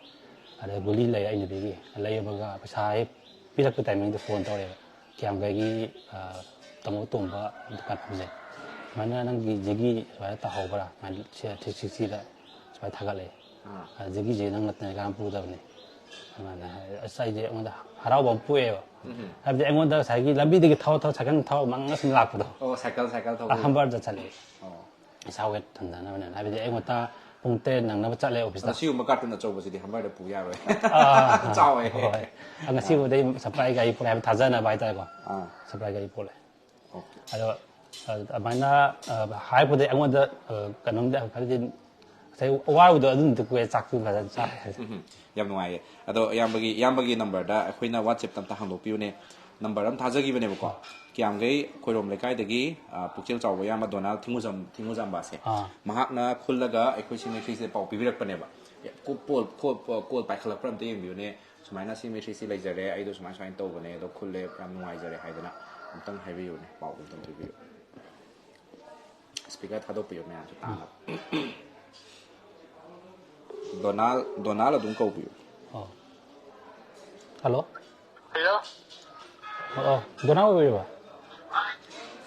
ꯑꯗ ꯒꯨꯂꯤ ꯂꯩꯔꯦ ꯑꯩ ꯅꯨꯄꯤꯒꯤ꯫ ꯂꯩꯔꯕꯒ ꯄꯩꯁꯥ ꯍꯦꯛ ꯄꯤꯔꯛꯄ ꯇꯥꯏꯃꯤꯡꯗ ꯐꯣꯟ ꯇꯧꯔꯛꯑꯦꯕ꯫ ꯀꯌꯥꯝꯒꯩꯒꯤ, ꯑ, ꯇꯥꯃꯣ ꯇꯣꯝꯕ ꯗꯨꯀꯥꯟ ꯐꯝꯖꯩ꯫ ꯁꯨꯃꯥꯏꯅ ꯅꯪꯒꯤ ꯖꯤꯒꯤ ꯁꯨꯃꯥꯏꯅ ꯇꯥꯍꯧꯕ꯭ꯔꯥ? ꯁꯨꯃꯥꯏꯅ ꯁꯤ ꯊ꯭ꯔꯤ ꯁꯤꯛꯁꯇꯤꯗ ꯁꯨꯃꯥꯏꯅ ꯊꯥꯒꯠꯂꯛꯑꯦ꯫ ꯑꯥ꯫ ꯑ, ꯖꯤꯒꯤꯁꯦ ꯅꯪ ꯅꯠꯇꯅ ꯀꯅꯥꯝ ꯄꯨꯗꯕꯅꯤ꯫ ꯑꯗꯨꯃꯥꯏꯅ ꯍꯥꯏ꯫ ꯑꯁ, ꯑꯩꯁꯦ ꯑꯩꯉꯣꯟꯗ ꯍꯔꯥꯎꯕ ꯑꯃ ꯄꯣꯛꯑꯦꯕ꯫ ꯎꯝ꯫ ꯍꯥꯏꯕꯗꯤ ꯑꯩꯉꯣꯟꯗ ꯉꯁꯥꯏꯒꯤ ꯂꯝꯕꯤꯗꯒꯤ ꯊꯧꯔ ꯊꯧꯔ ꯁꯥꯏꯀꯜ ꯊꯧꯔ ꯃꯪꯉ ꯁꯨꯝ ꯂꯥꯛꯄꯗꯣ꯫ ꯑꯣ, ꯁꯥꯏꯀꯜ, ꯁꯥꯏꯀꯜ ꯊꯧꯕ꯫ ꯑ, ꯍꯝꯕꯔꯗ ꯆꯠꯂꯦ꯫ ꯑꯣ꯫ ꯏꯁꯥ ꯋꯦꯠ ꯍꯟꯊꯅꯕꯅꯦ꯫ ꯍꯥꯏꯕꯗꯤ ꯑꯌꯨꯛ ꯉꯟꯇꯥ ꯄꯨꯡ ꯇꯔꯦꯠ ꯅꯪꯅꯕ ꯆꯠꯂꯦ ꯑꯣꯐꯤꯁꯇ꯫ ꯑꯗꯣ ꯁꯤꯒꯨꯝꯕ ꯀꯥꯔꯇꯨꯟ ꯑꯆꯧꯕꯁꯤꯗꯤ ꯍꯝꯕꯔꯗ ꯄꯨ ꯌꯥꯔꯣꯏ꯫ ꯑꯥ, ꯆꯥꯎꯋꯦ꯫ ꯍꯣꯏ꯫ ꯑ, ꯉꯁꯤꯕꯨꯗꯤ ꯁꯄ꯭ꯂꯥꯏ ꯒꯥꯔꯤ ꯄꯨꯔꯛꯑꯦ ꯍꯥꯏꯕ ꯊꯥꯖꯅꯕ ꯍꯥꯏꯇꯥꯔꯦꯀꯣ꯫ ꯑꯥ꯫ ꯁꯄ꯭ꯂꯥꯏ ꯒꯥꯔꯤ ꯄꯨꯔꯛꯑꯦ꯫ ꯑꯣꯀꯦ꯫ ꯑꯗꯣ, ꯑ, ꯑꯗꯨꯃꯥꯏꯅ, ꯑ, ꯍꯥꯏꯔꯛꯄꯗꯩ ꯑꯩꯉꯣꯟꯗ, ꯑ, ꯀꯩꯅꯣꯝꯗꯤ ꯍꯥꯏꯗꯤ ꯉꯁꯥꯏ ꯋꯥꯔꯨꯕꯗꯣ ꯑꯗꯨꯝꯗꯤ ꯀꯨꯏꯔꯦ, ꯆꯥꯛꯇꯨ ꯐꯖꯅ ꯆꯥꯔꯦ꯫ ꯎꯝ, ꯌꯥꯝ ꯅꯨꯡꯉꯥꯏꯌꯦ꯫ ꯑꯗꯣ ꯏꯌꯥꯝꯕꯒꯤ, ꯏꯌꯥꯝꯕꯒꯤ ꯅꯝꯕꯔꯗ ꯑꯩꯈꯣꯏꯅ WhatsApp-ꯇ ꯑꯝꯇ ꯍꯥꯡꯗꯣꯛꯄꯤꯌꯨꯅꯦ꯫ ꯅꯝꯕꯔ ꯑꯃ ꯊꯥꯖꯈꯤꯕꯅꯦꯕꯀꯣ꯫ ꯑꯥ꯫ ꯀꯤꯌꯥꯝꯒꯩ ꯈꯣꯏꯔꯣꯝ ꯂꯩꯀꯥꯏꯗꯒꯤ, ꯑ, ꯄꯨꯛꯆꯦꯜ ꯆꯥꯎꯕ ꯏꯌꯥꯝꯕ ꯗꯣꯅꯥꯜ ꯊꯤꯡꯉꯨꯖꯝ-, ꯊꯤꯡꯉꯨꯖꯝꯕꯁꯦ꯫ ꯑꯥ꯫ ꯃꯍꯥꯛꯅ ꯈꯨꯜꯂꯒ ꯑꯩꯈꯣꯏ ꯁꯤ ꯅꯣꯏ ꯁꯤꯁꯦ ꯄꯥꯎ ꯄꯤꯕꯤꯔꯛꯄꯅꯦꯕ꯫ ꯀꯣꯜ, ꯀꯣꯜ, ꯀꯣꯜ ꯄꯥꯏꯈꯠꯂꯛꯄ꯭ꯔꯥ ꯑꯝꯇ ꯌꯦꯡꯕꯤꯌꯨꯅꯦ꯫ ꯁꯨꯃꯥꯏꯅ ꯁꯤ ꯃꯦꯇ꯭ꯔꯤꯛꯁꯤ ꯂꯩꯖꯔꯦ, ꯑꯩꯗꯣ ꯁꯨꯃꯥꯏ ꯁꯨꯃꯥꯏꯅ ꯇꯧꯕꯅꯦ, ꯑꯗꯣ ꯈꯨꯜꯂꯦ, ꯌꯥꯝ ꯅꯨꯡꯉꯥꯏꯖꯔꯦ ꯍꯥꯏꯗꯅ ꯑꯝꯇꯪ ꯍꯥꯏꯕꯤꯌꯨꯅꯦ, ꯄꯥꯎꯗꯣ ꯑꯝꯇꯪ ꯄꯤꯕꯤꯌꯨ꯫ ꯁ꯭ꯄꯤꯀꯔ ꯊꯥꯗꯣꯛꯄꯤꯌꯨ ꯃꯌꯥꯝꯁꯨ ꯇꯥꯅꯕ꯫ ꯗꯣꯅꯥꯜ, ꯗꯣꯅꯥꯜ ꯑꯗꯨꯝ ꯀꯧꯕꯤꯌꯨ꯫ ꯑꯣ꯫ ꯍꯜꯂꯣ꯫ ꯍꯜꯂꯣ꯫ ꯑꯣ, ꯑꯣ, ꯗꯣꯅꯥꯜ ꯑꯣꯏꯕꯤꯔꯕ?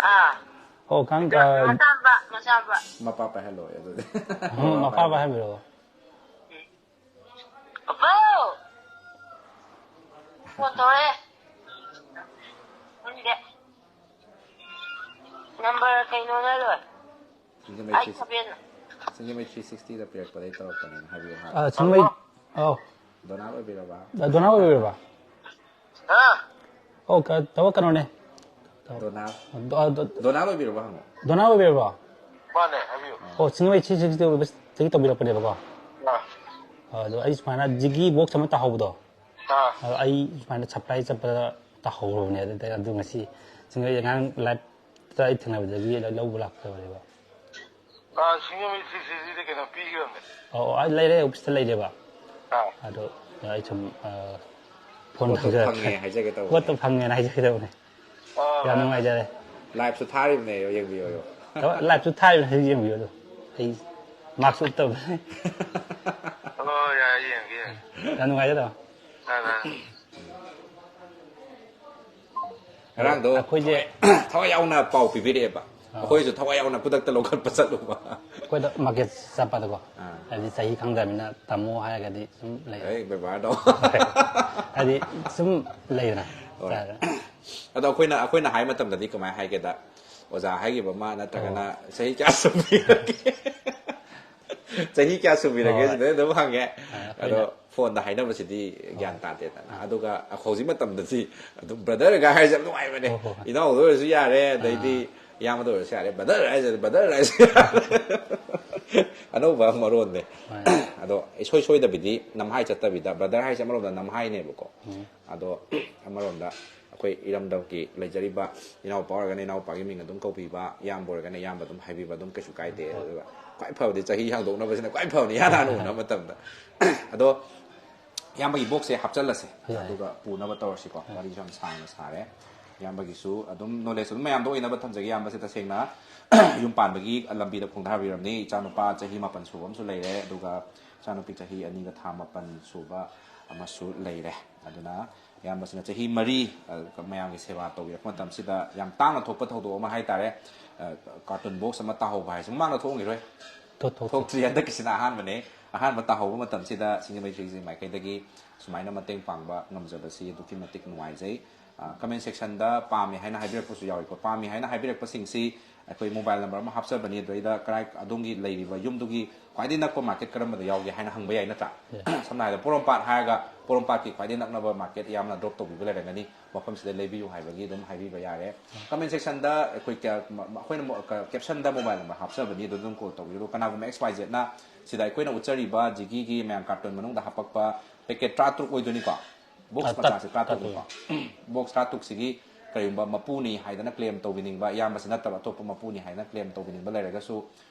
ꯑꯥ꯫ ꯑꯣ, ꯀꯥꯡ, ꯑ, ꯃꯆꯥꯝꯕ, ꯃꯆꯥꯝꯕ꯫ ꯃꯄꯥ ꯄꯥꯏꯍꯜꯂꯣ ꯑꯗꯨꯗꯤ꯫ ꯎꯝ, ꯃꯄꯥ ꯄꯥꯏꯍꯟꯕꯤꯔꯣ꯫ ꯄꯥꯄꯥꯎ! ꯐꯣꯟ ꯇꯧꯔꯛꯑꯦ꯫ ꯈꯪꯗꯦ꯫ ꯅꯝꯕꯔ ꯀꯩꯅꯣꯅ ꯂꯣꯏ꯫ ꯁꯤꯡꯖꯃꯩ ꯑꯩꯠ ꯊ꯭ꯔꯤ ꯁꯚꯦꯟ꯫ ꯁꯤꯡꯖꯃꯩ ꯊ꯭ꯔꯤ ꯁꯤꯛꯁꯇꯤꯗ ꯄꯤꯔꯛꯄꯗꯩ ꯇꯧꯔꯛꯄꯅꯦꯅ ꯍꯥꯏꯕꯤꯌꯨ ꯍꯥꯏ꯫ ꯑ, ꯁꯤꯡꯖꯃꯩ, ꯍꯜꯂꯣ? ꯑꯧ꯫ ꯗꯣꯅꯥꯜ ꯑꯣꯏꯕꯤꯔꯕ? ꯑ, ꯗꯣꯅꯥꯜ ꯑꯣꯏꯕꯤꯔꯕ? ꯍꯥ? ꯑꯣ, ꯀ-, ꯇꯥꯃꯣ ꯀꯩꯅꯣꯅꯦ꯫ ꯗꯣꯅꯥꯜ꯫ ꯗꯣ-, ꯗꯣ-, ꯗꯣꯅꯥꯜ ꯑꯣꯏꯕꯤꯔꯕ ꯍꯪꯉꯣ꯫ ꯗꯣꯅꯥꯜ ꯑꯣꯏꯕꯤꯔꯕꯣ? ꯃꯥꯅꯦ, ꯍꯥꯏꯕꯤꯌꯨ꯫ ꯑꯣ, ꯁꯤꯡꯖꯃꯩ ꯊ꯭ꯔꯤ ꯁꯤꯛꯁꯇꯤ ꯑꯣꯐꯤꯁꯇꯒꯤ ꯇꯧꯕꯤꯔꯛꯄꯅꯦꯕꯀꯣ꯫ ꯑꯥ꯫ ꯑꯗꯣ ꯑꯩ ꯁꯨꯃꯥꯏꯅ ꯖꯤꯒꯤ ꯕꯣꯛꯁ ꯑꯃ ꯇꯥꯍꯧꯕꯗꯣ꯫ ꯑꯥ꯫ ꯑꯗꯣ ꯑꯩ ꯁꯨꯃꯥꯏꯅ ꯁꯄ꯭ꯂꯥꯏ ꯆꯠꯄꯗ ꯇꯥꯍꯧꯔꯕꯅꯦ꯫ ꯑꯗꯨꯗ ꯑꯗꯨ ꯉꯁꯤ ꯁꯤꯡꯖꯃꯩ ꯑꯉꯥꯡ ꯂꯥꯏꯞꯇ ꯑꯩ ꯊꯦꯡꯅꯕꯗꯒꯤ ꯂꯧꯕ ꯂꯥꯛꯆꯕꯅꯦꯕ꯫ ꯑꯥ, ꯁꯤꯡꯖꯃꯩ ꯊ꯭ꯔꯤ ꯁꯤꯛꯁꯇꯤꯗ ꯀꯩꯅꯣ ꯄꯤꯈ꯭ꯔꯕꯅꯦ꯫ ꯑꯣ, ꯑꯣ, ꯑꯩ ꯂꯩꯔꯦ, ꯑꯣꯐꯤꯁꯇ ꯂꯩꯔꯦꯕ꯫ ꯑꯥ꯫ ꯑꯗꯣ ꯑꯩ ꯁꯨꯝ, ꯑ, ꯐꯣꯟ ꯄꯣꯠꯇꯣ ꯇꯧꯖꯔꯛꯀꯦ꯫ ꯐꯪꯉꯦ ꯍꯥꯏꯖꯒꯦ ꯇꯧꯕꯅꯦ꯫ ꯄꯣꯠꯇꯣ ꯐꯪꯉꯦꯅ ꯍꯥꯏꯖꯒꯦ ꯇꯧꯕꯅꯦ꯫ ꯑꯥ, ꯌꯥꯝ ꯑꯥ꯫ ꯅꯨꯡꯉꯥꯏꯖꯔꯦ꯫ ꯂꯥꯏꯞꯁꯨ ꯊꯥꯔꯤꯕꯅꯦ, ꯌꯦꯡꯕꯤꯌꯣ, ꯌꯦꯡꯉꯣ꯫ ꯑ, ꯂꯥꯏꯞꯁꯨ ꯊꯥꯔꯤꯕꯅꯦ, ꯍꯧꯖꯤꯛ ꯌꯦꯡꯕꯤꯌꯣ ꯑꯗꯣ꯫ ꯑꯩ ꯃꯥꯛꯁ ꯎꯞꯇꯕꯅꯦ꯫ ꯑꯣ, ꯌꯥꯏ, ꯌꯦꯡꯒꯦ, ꯌꯦꯡꯒꯦ꯫ ꯌꯥꯝ ꯅꯨꯡꯉꯥꯏꯖꯔꯦ꯫ ꯑꯥ, ꯑꯥ꯫ ꯉꯔꯥꯡꯗꯣ ꯑꯩꯈꯣꯏꯁꯦ ꯊꯋꯥꯏ ꯌꯥꯎꯅ ꯄꯥꯎ ꯄꯤꯕꯤꯔꯛꯑꯦꯕ꯫ ꯑꯩꯈꯣꯏꯁꯨ ꯊꯋꯥꯏ ꯌꯥꯎꯅ ꯈꯨꯗꯛꯇ ꯂꯧꯈꯠꯄ ꯆꯠꯂꯨꯕ꯫ ꯑꯩꯈꯣꯏꯗ ꯃꯥꯔꯀꯦꯠ ꯆꯠꯄꯗꯀꯣ, ꯍꯥꯏꯗꯤ ꯆꯍꯤ ꯈꯪꯗ꯭ꯔꯕꯅꯤꯅ ꯇꯝꯃꯣ ꯍꯥꯏꯔꯒꯗꯤ ꯁꯨꯝ ꯂꯩ꯫ ꯑꯩ ꯕꯦꯕꯥꯔꯗꯣ꯫ ꯍꯥꯏꯗꯤ ꯁꯨꯝ ꯂꯩꯗꯅ꯫ ꯑꯗꯣ ꯑꯩꯈꯣꯏꯅ ꯑꯩꯈꯣꯏꯅ ꯍꯥꯏ ꯃꯇꯝꯗꯗꯤ ꯀꯃꯥꯏꯅ ꯍꯥꯏꯒꯦꯗ, ꯑꯣꯖꯥ ꯍꯥꯏꯈꯤꯕ ꯑꯃ ꯅꯠꯇ꯭ꯔꯒꯅ ꯆꯍꯤ ꯀꯌꯥ ꯁꯨꯕꯤꯔꯒꯦ? ꯆꯍꯤ ꯀꯌꯥ ꯁꯨꯕꯤꯔꯒꯦ? ꯁꯤꯗ ꯑꯗꯨꯝ ꯍꯪꯉꯦ꯫ ꯑꯗꯣ ꯐꯣꯟꯗ ꯍꯥꯏꯅꯕꯁꯤꯗꯤ ꯒ꯭ꯌꯥꯟ ꯇꯥꯗꯦꯗꯅ꯫ ꯑꯗꯨꯒ ꯍꯧꯖꯤꯛ ꯃꯇꯝꯗꯗꯤ ꯑꯗꯨꯝ ꯕ꯭ꯔꯗꯔꯒ ꯍꯥꯏꯔꯤꯁꯦ ꯌꯥꯝ ꯅꯨꯡꯉꯥꯏꯕꯅꯦ꯫ ꯏꯅꯥꯎꯗ ꯑꯣꯏꯔꯁꯨ ꯌꯥꯔꯦ, ꯑꯗꯩꯗꯤ ꯏꯌꯥꯝꯕꯗ ꯑꯣꯏꯔꯁꯨ ꯌꯥꯔꯦ, ꯕ꯭ꯔꯗꯔ ꯍꯥꯏꯁꯦ, ꯕ꯭ꯔꯗꯔ ꯍꯥꯏꯁꯦ꯫ ꯑꯅꯧꯕ ꯃꯔꯣꯟꯅꯦ꯫ ꯑꯗꯣ ꯏꯁꯣꯏ ꯁꯣꯏꯗꯕꯤꯗꯤ ꯅꯝꯍꯥꯏ ꯆꯠꯇꯕꯤꯗ, ꯕ꯭ꯔꯗꯔ ꯍꯥꯏꯁꯦ ꯑꯃꯔꯣꯝꯗ ꯅꯝꯍꯥꯏꯅꯦꯕꯀꯣ꯫ ꯑꯗꯣ ꯑꯃꯔꯣꯝꯗ ꯑꯩꯈꯣꯏ ꯏꯔꯝꯗꯝꯒꯤ ꯂꯩꯖꯔꯤꯕ ꯏꯅꯥꯎꯄꯥ ꯑꯣꯏꯔꯒꯅ ꯏꯅꯥꯎꯄꯥꯒꯤ ꯃꯤꯡ ꯑꯗꯨꯝ ꯀꯧꯕꯤꯕ, ꯏꯌꯥꯝꯕ ꯑꯣꯏꯔꯒꯅ ꯏꯌꯥꯝꯕ ꯑꯗꯨꯝ ꯍꯥꯏꯕꯤꯕ ꯑꯗꯨꯝ ꯀꯩꯁꯨ ꯀꯥꯏꯗꯦ꯫ ꯑꯗꯨꯒ ꯈ꯭ꯋꯥꯏ ꯐꯕꯗꯤ ꯆꯍꯤ ꯍꯥꯡꯗꯣꯛꯅꯕꯁꯤꯅ ꯈ꯭ꯋꯥꯏ ꯐꯕꯅꯤ, ꯏꯍꯥꯟ ꯍꯥꯟꯅ ꯎꯅꯕ ꯃꯇꯝꯗ꯫ ꯑꯗꯣ ꯏꯌꯥꯝꯕꯒꯤ ꯕꯣꯛꯁꯁꯦ ꯍꯥꯞꯆꯜꯂꯁꯦ, ꯑꯗꯨꯒ ꯄꯨꯅꯕ ꯇꯧꯔꯁꯤꯀꯣ꯫ ꯋꯥꯔꯤꯁꯨ ꯌꯥꯝ ꯁꯥꯡꯅ ꯁꯥꯔꯦ꯫ ꯏꯌꯥꯝꯕꯒꯤꯁꯨ ꯑꯗꯨꯝ ꯅꯣꯂꯦꯖ ꯑꯗꯨꯝ ꯃꯌꯥꯝꯗ ꯑꯣꯏꯅꯕ ꯊꯝꯖꯒꯦ꯫ ꯏꯌꯥꯝꯕꯁꯦ ꯇꯁꯦꯡꯅ ꯌꯨꯝ ꯄꯥꯟꯕꯒꯤ ꯂꯝꯕꯤꯗ ꯈꯣꯡꯗꯥꯕꯤꯔꯝꯅꯤ꯫ ꯏꯆꯥꯅꯨꯄꯥ ꯆꯍꯤ ꯃꯥꯄꯟ ꯁꯨꯕ ꯑꯃꯁꯨ ꯂꯩꯔꯦ, ꯑꯗꯨꯒ ꯏꯆꯥꯅꯨꯄꯤ ꯆꯍꯤ ꯑꯅꯤꯒ ꯊꯥ ꯃꯥꯄꯟ ꯁꯨꯕ ꯑꯃꯁꯨ ꯂꯩꯔꯦ꯫ ꯑꯗꯨꯅ ꯏꯌꯥꯝꯕꯁꯤꯅ ꯆꯍꯤ ꯃꯔꯤ, ꯑ, ꯃꯌꯥꯝꯒꯤ ꯁꯦꯕꯥ ꯇꯧꯕꯤꯔꯛꯄ ꯃꯇꯝꯁꯤꯗ ꯌꯥꯝ ꯇꯥꯡꯅ ꯊꯣꯛꯄ ꯊꯧꯗꯣꯛ ꯑꯃ ꯍꯥꯏꯇꯥꯔꯦ꯫ ꯑ, ꯀꯥꯔꯇꯨꯟ ꯕꯣꯛꯁ ꯑꯃ ꯇꯥꯍꯧꯕ ꯍꯥꯏꯁꯦ ꯃꯃꯥꯡꯗ ꯊꯣꯛꯑꯝꯈꯤꯔꯣꯏ꯫ ꯊꯣꯛ- ꯊꯣꯛꯇꯦ꯫ ꯊꯣꯛꯇ꯭ꯔꯤ, ꯍꯟꯗꯛꯀꯤꯁꯤꯅ ꯑꯍꯥꯟꯕꯅꯦ꯫ ꯑꯍꯥꯟꯕ ꯇꯥꯍꯧꯕ ꯃꯇꯝꯁꯤꯗ ꯁꯤꯡꯖꯃꯩ ꯊ꯭ꯔꯤ ꯁꯤꯛꯁꯇꯤ ꯃꯥꯏꯀꯩꯗꯒꯤ ꯁꯨꯃꯥꯏꯅ ꯃꯇꯦꯡ ꯄꯥꯡꯕ ꯉꯝꯖꯕꯁꯤ ꯑꯗꯨꯛꯀꯤ ꯃꯇꯤꯛ ꯅꯨꯡꯉꯥꯏꯖꯩ꯫ ꯀꯃꯦꯟ ꯁꯦꯛꯁꯟꯗ ꯄꯥꯝꯃꯦ ꯍꯥꯏꯅ ꯍꯥꯏꯕꯤꯔꯛꯄꯁꯨ ꯌꯥꯎꯏꯀꯣ꯫ ꯄꯥꯝꯃꯤ ꯍꯥꯏꯅ ꯍꯥꯏꯕꯤꯔꯛꯄꯁꯤꯡꯁꯤ ꯑꯩꯈꯣꯏ ꯃꯣꯕꯥꯏꯜ ꯅꯝꯕꯔ ꯑꯃ ꯍꯥꯞꯆꯕꯅꯤ, ꯑꯗꯨꯗꯩꯗ ꯀꯔꯥꯏ, ꯑꯗꯣꯝꯒꯤ ꯂꯩꯔꯤꯕ ꯌꯨꯝꯗꯨꯒꯤ ꯈ꯭ꯋꯥꯏꯗꯒꯤ ꯅꯛꯄ ꯃꯥꯔꯀꯦꯠ ꯀꯔꯝꯕꯗ ꯌꯥꯎꯒꯦ ꯍꯥꯏꯅ ꯍꯪꯕ ꯌꯥꯏ ꯅꯠꯇ꯭ꯔꯥ? ꯁꯝꯅ ꯍꯥꯏꯔꯕꯗ ꯄꯣꯔꯣꯝꯄꯥꯠ ꯍꯥꯏꯔꯒ ꯄꯣꯔꯣꯝꯄꯥꯠꯀꯤ ꯈ꯭ꯋꯥꯏꯗꯒꯤ ꯅꯛꯅꯕ ꯃꯥꯔꯀꯦꯠ ꯌꯥꯝꯅ ꯗ꯭ꯔꯣꯞ ꯇꯧꯕꯤꯕ ꯂꯩꯔꯒꯅꯤ, ꯃꯐꯝꯁꯤꯗ ꯂꯩꯕꯤꯌꯨ ꯍꯥꯏꯕꯒꯤ ꯑꯗꯨꯝ ꯍꯥꯏꯕꯤꯕ ꯌꯥꯔꯦ꯫ ꯀꯃꯦꯟ ꯁꯦꯛꯁꯟꯗ ꯑꯩꯈꯣꯏ ꯀꯌꯥ-, ꯃ-, ꯑꯩꯈꯣꯏꯅ ꯃ-, ꯀ-, ꯀꯦꯞꯁꯟꯗ ꯃꯣꯕꯥꯏꯜ ꯅꯝꯕꯔ ꯍꯥꯞꯆꯕꯅꯤ, ꯑꯗꯨꯗ ꯑꯗꯨꯝ ꯀꯣꯜ ꯇꯧꯕꯤꯔꯣ꯫ ꯀꯅꯥꯒꯨꯝꯕ ꯑꯦꯛꯁ ꯋꯥꯏ ꯖꯦꯠꯅ ꯁꯤꯗ ꯑꯩꯈꯣꯏꯅ ꯎꯠꯆꯔꯤꯕ ꯖꯤꯒꯤꯒꯤ ꯃꯌꯥꯝ ꯀꯥꯔꯇꯨꯟ ꯃꯅꯨꯡꯗ ꯍꯥꯄꯛꯄ ꯄꯦꯀꯦꯠ ꯇꯔꯥꯇꯔꯨꯛ ꯑꯣꯏꯗꯣꯏꯅꯤꯀꯣ, ꯕꯣꯛꯁ ꯑ, ꯇ-, ꯃꯆꯥꯁꯦ ꯇꯔꯥꯇꯔꯨꯛꯅꯤꯀꯣ꯫ ꯕꯣꯛꯁ ꯇꯔꯥꯇꯔꯨꯛꯁꯤꯒꯤ ꯀꯔꯤꯒꯨꯝꯕ ꯃꯄꯨꯅꯤ ꯍꯥꯏꯗꯅ ꯀ꯭ꯂꯦꯝ ꯇꯧꯕꯤꯅꯤꯡꯕ, ꯏꯌꯥꯝꯕꯁꯤ ꯅꯠꯇꯕ ꯑꯇꯣꯞꯄ ꯃꯄꯨꯅꯤ ꯍꯥꯏꯗꯅ ꯀ꯭ꯂꯦꯝ ꯇꯧꯕꯤꯅꯤꯡꯕ ꯂꯩꯔꯒꯁꯨ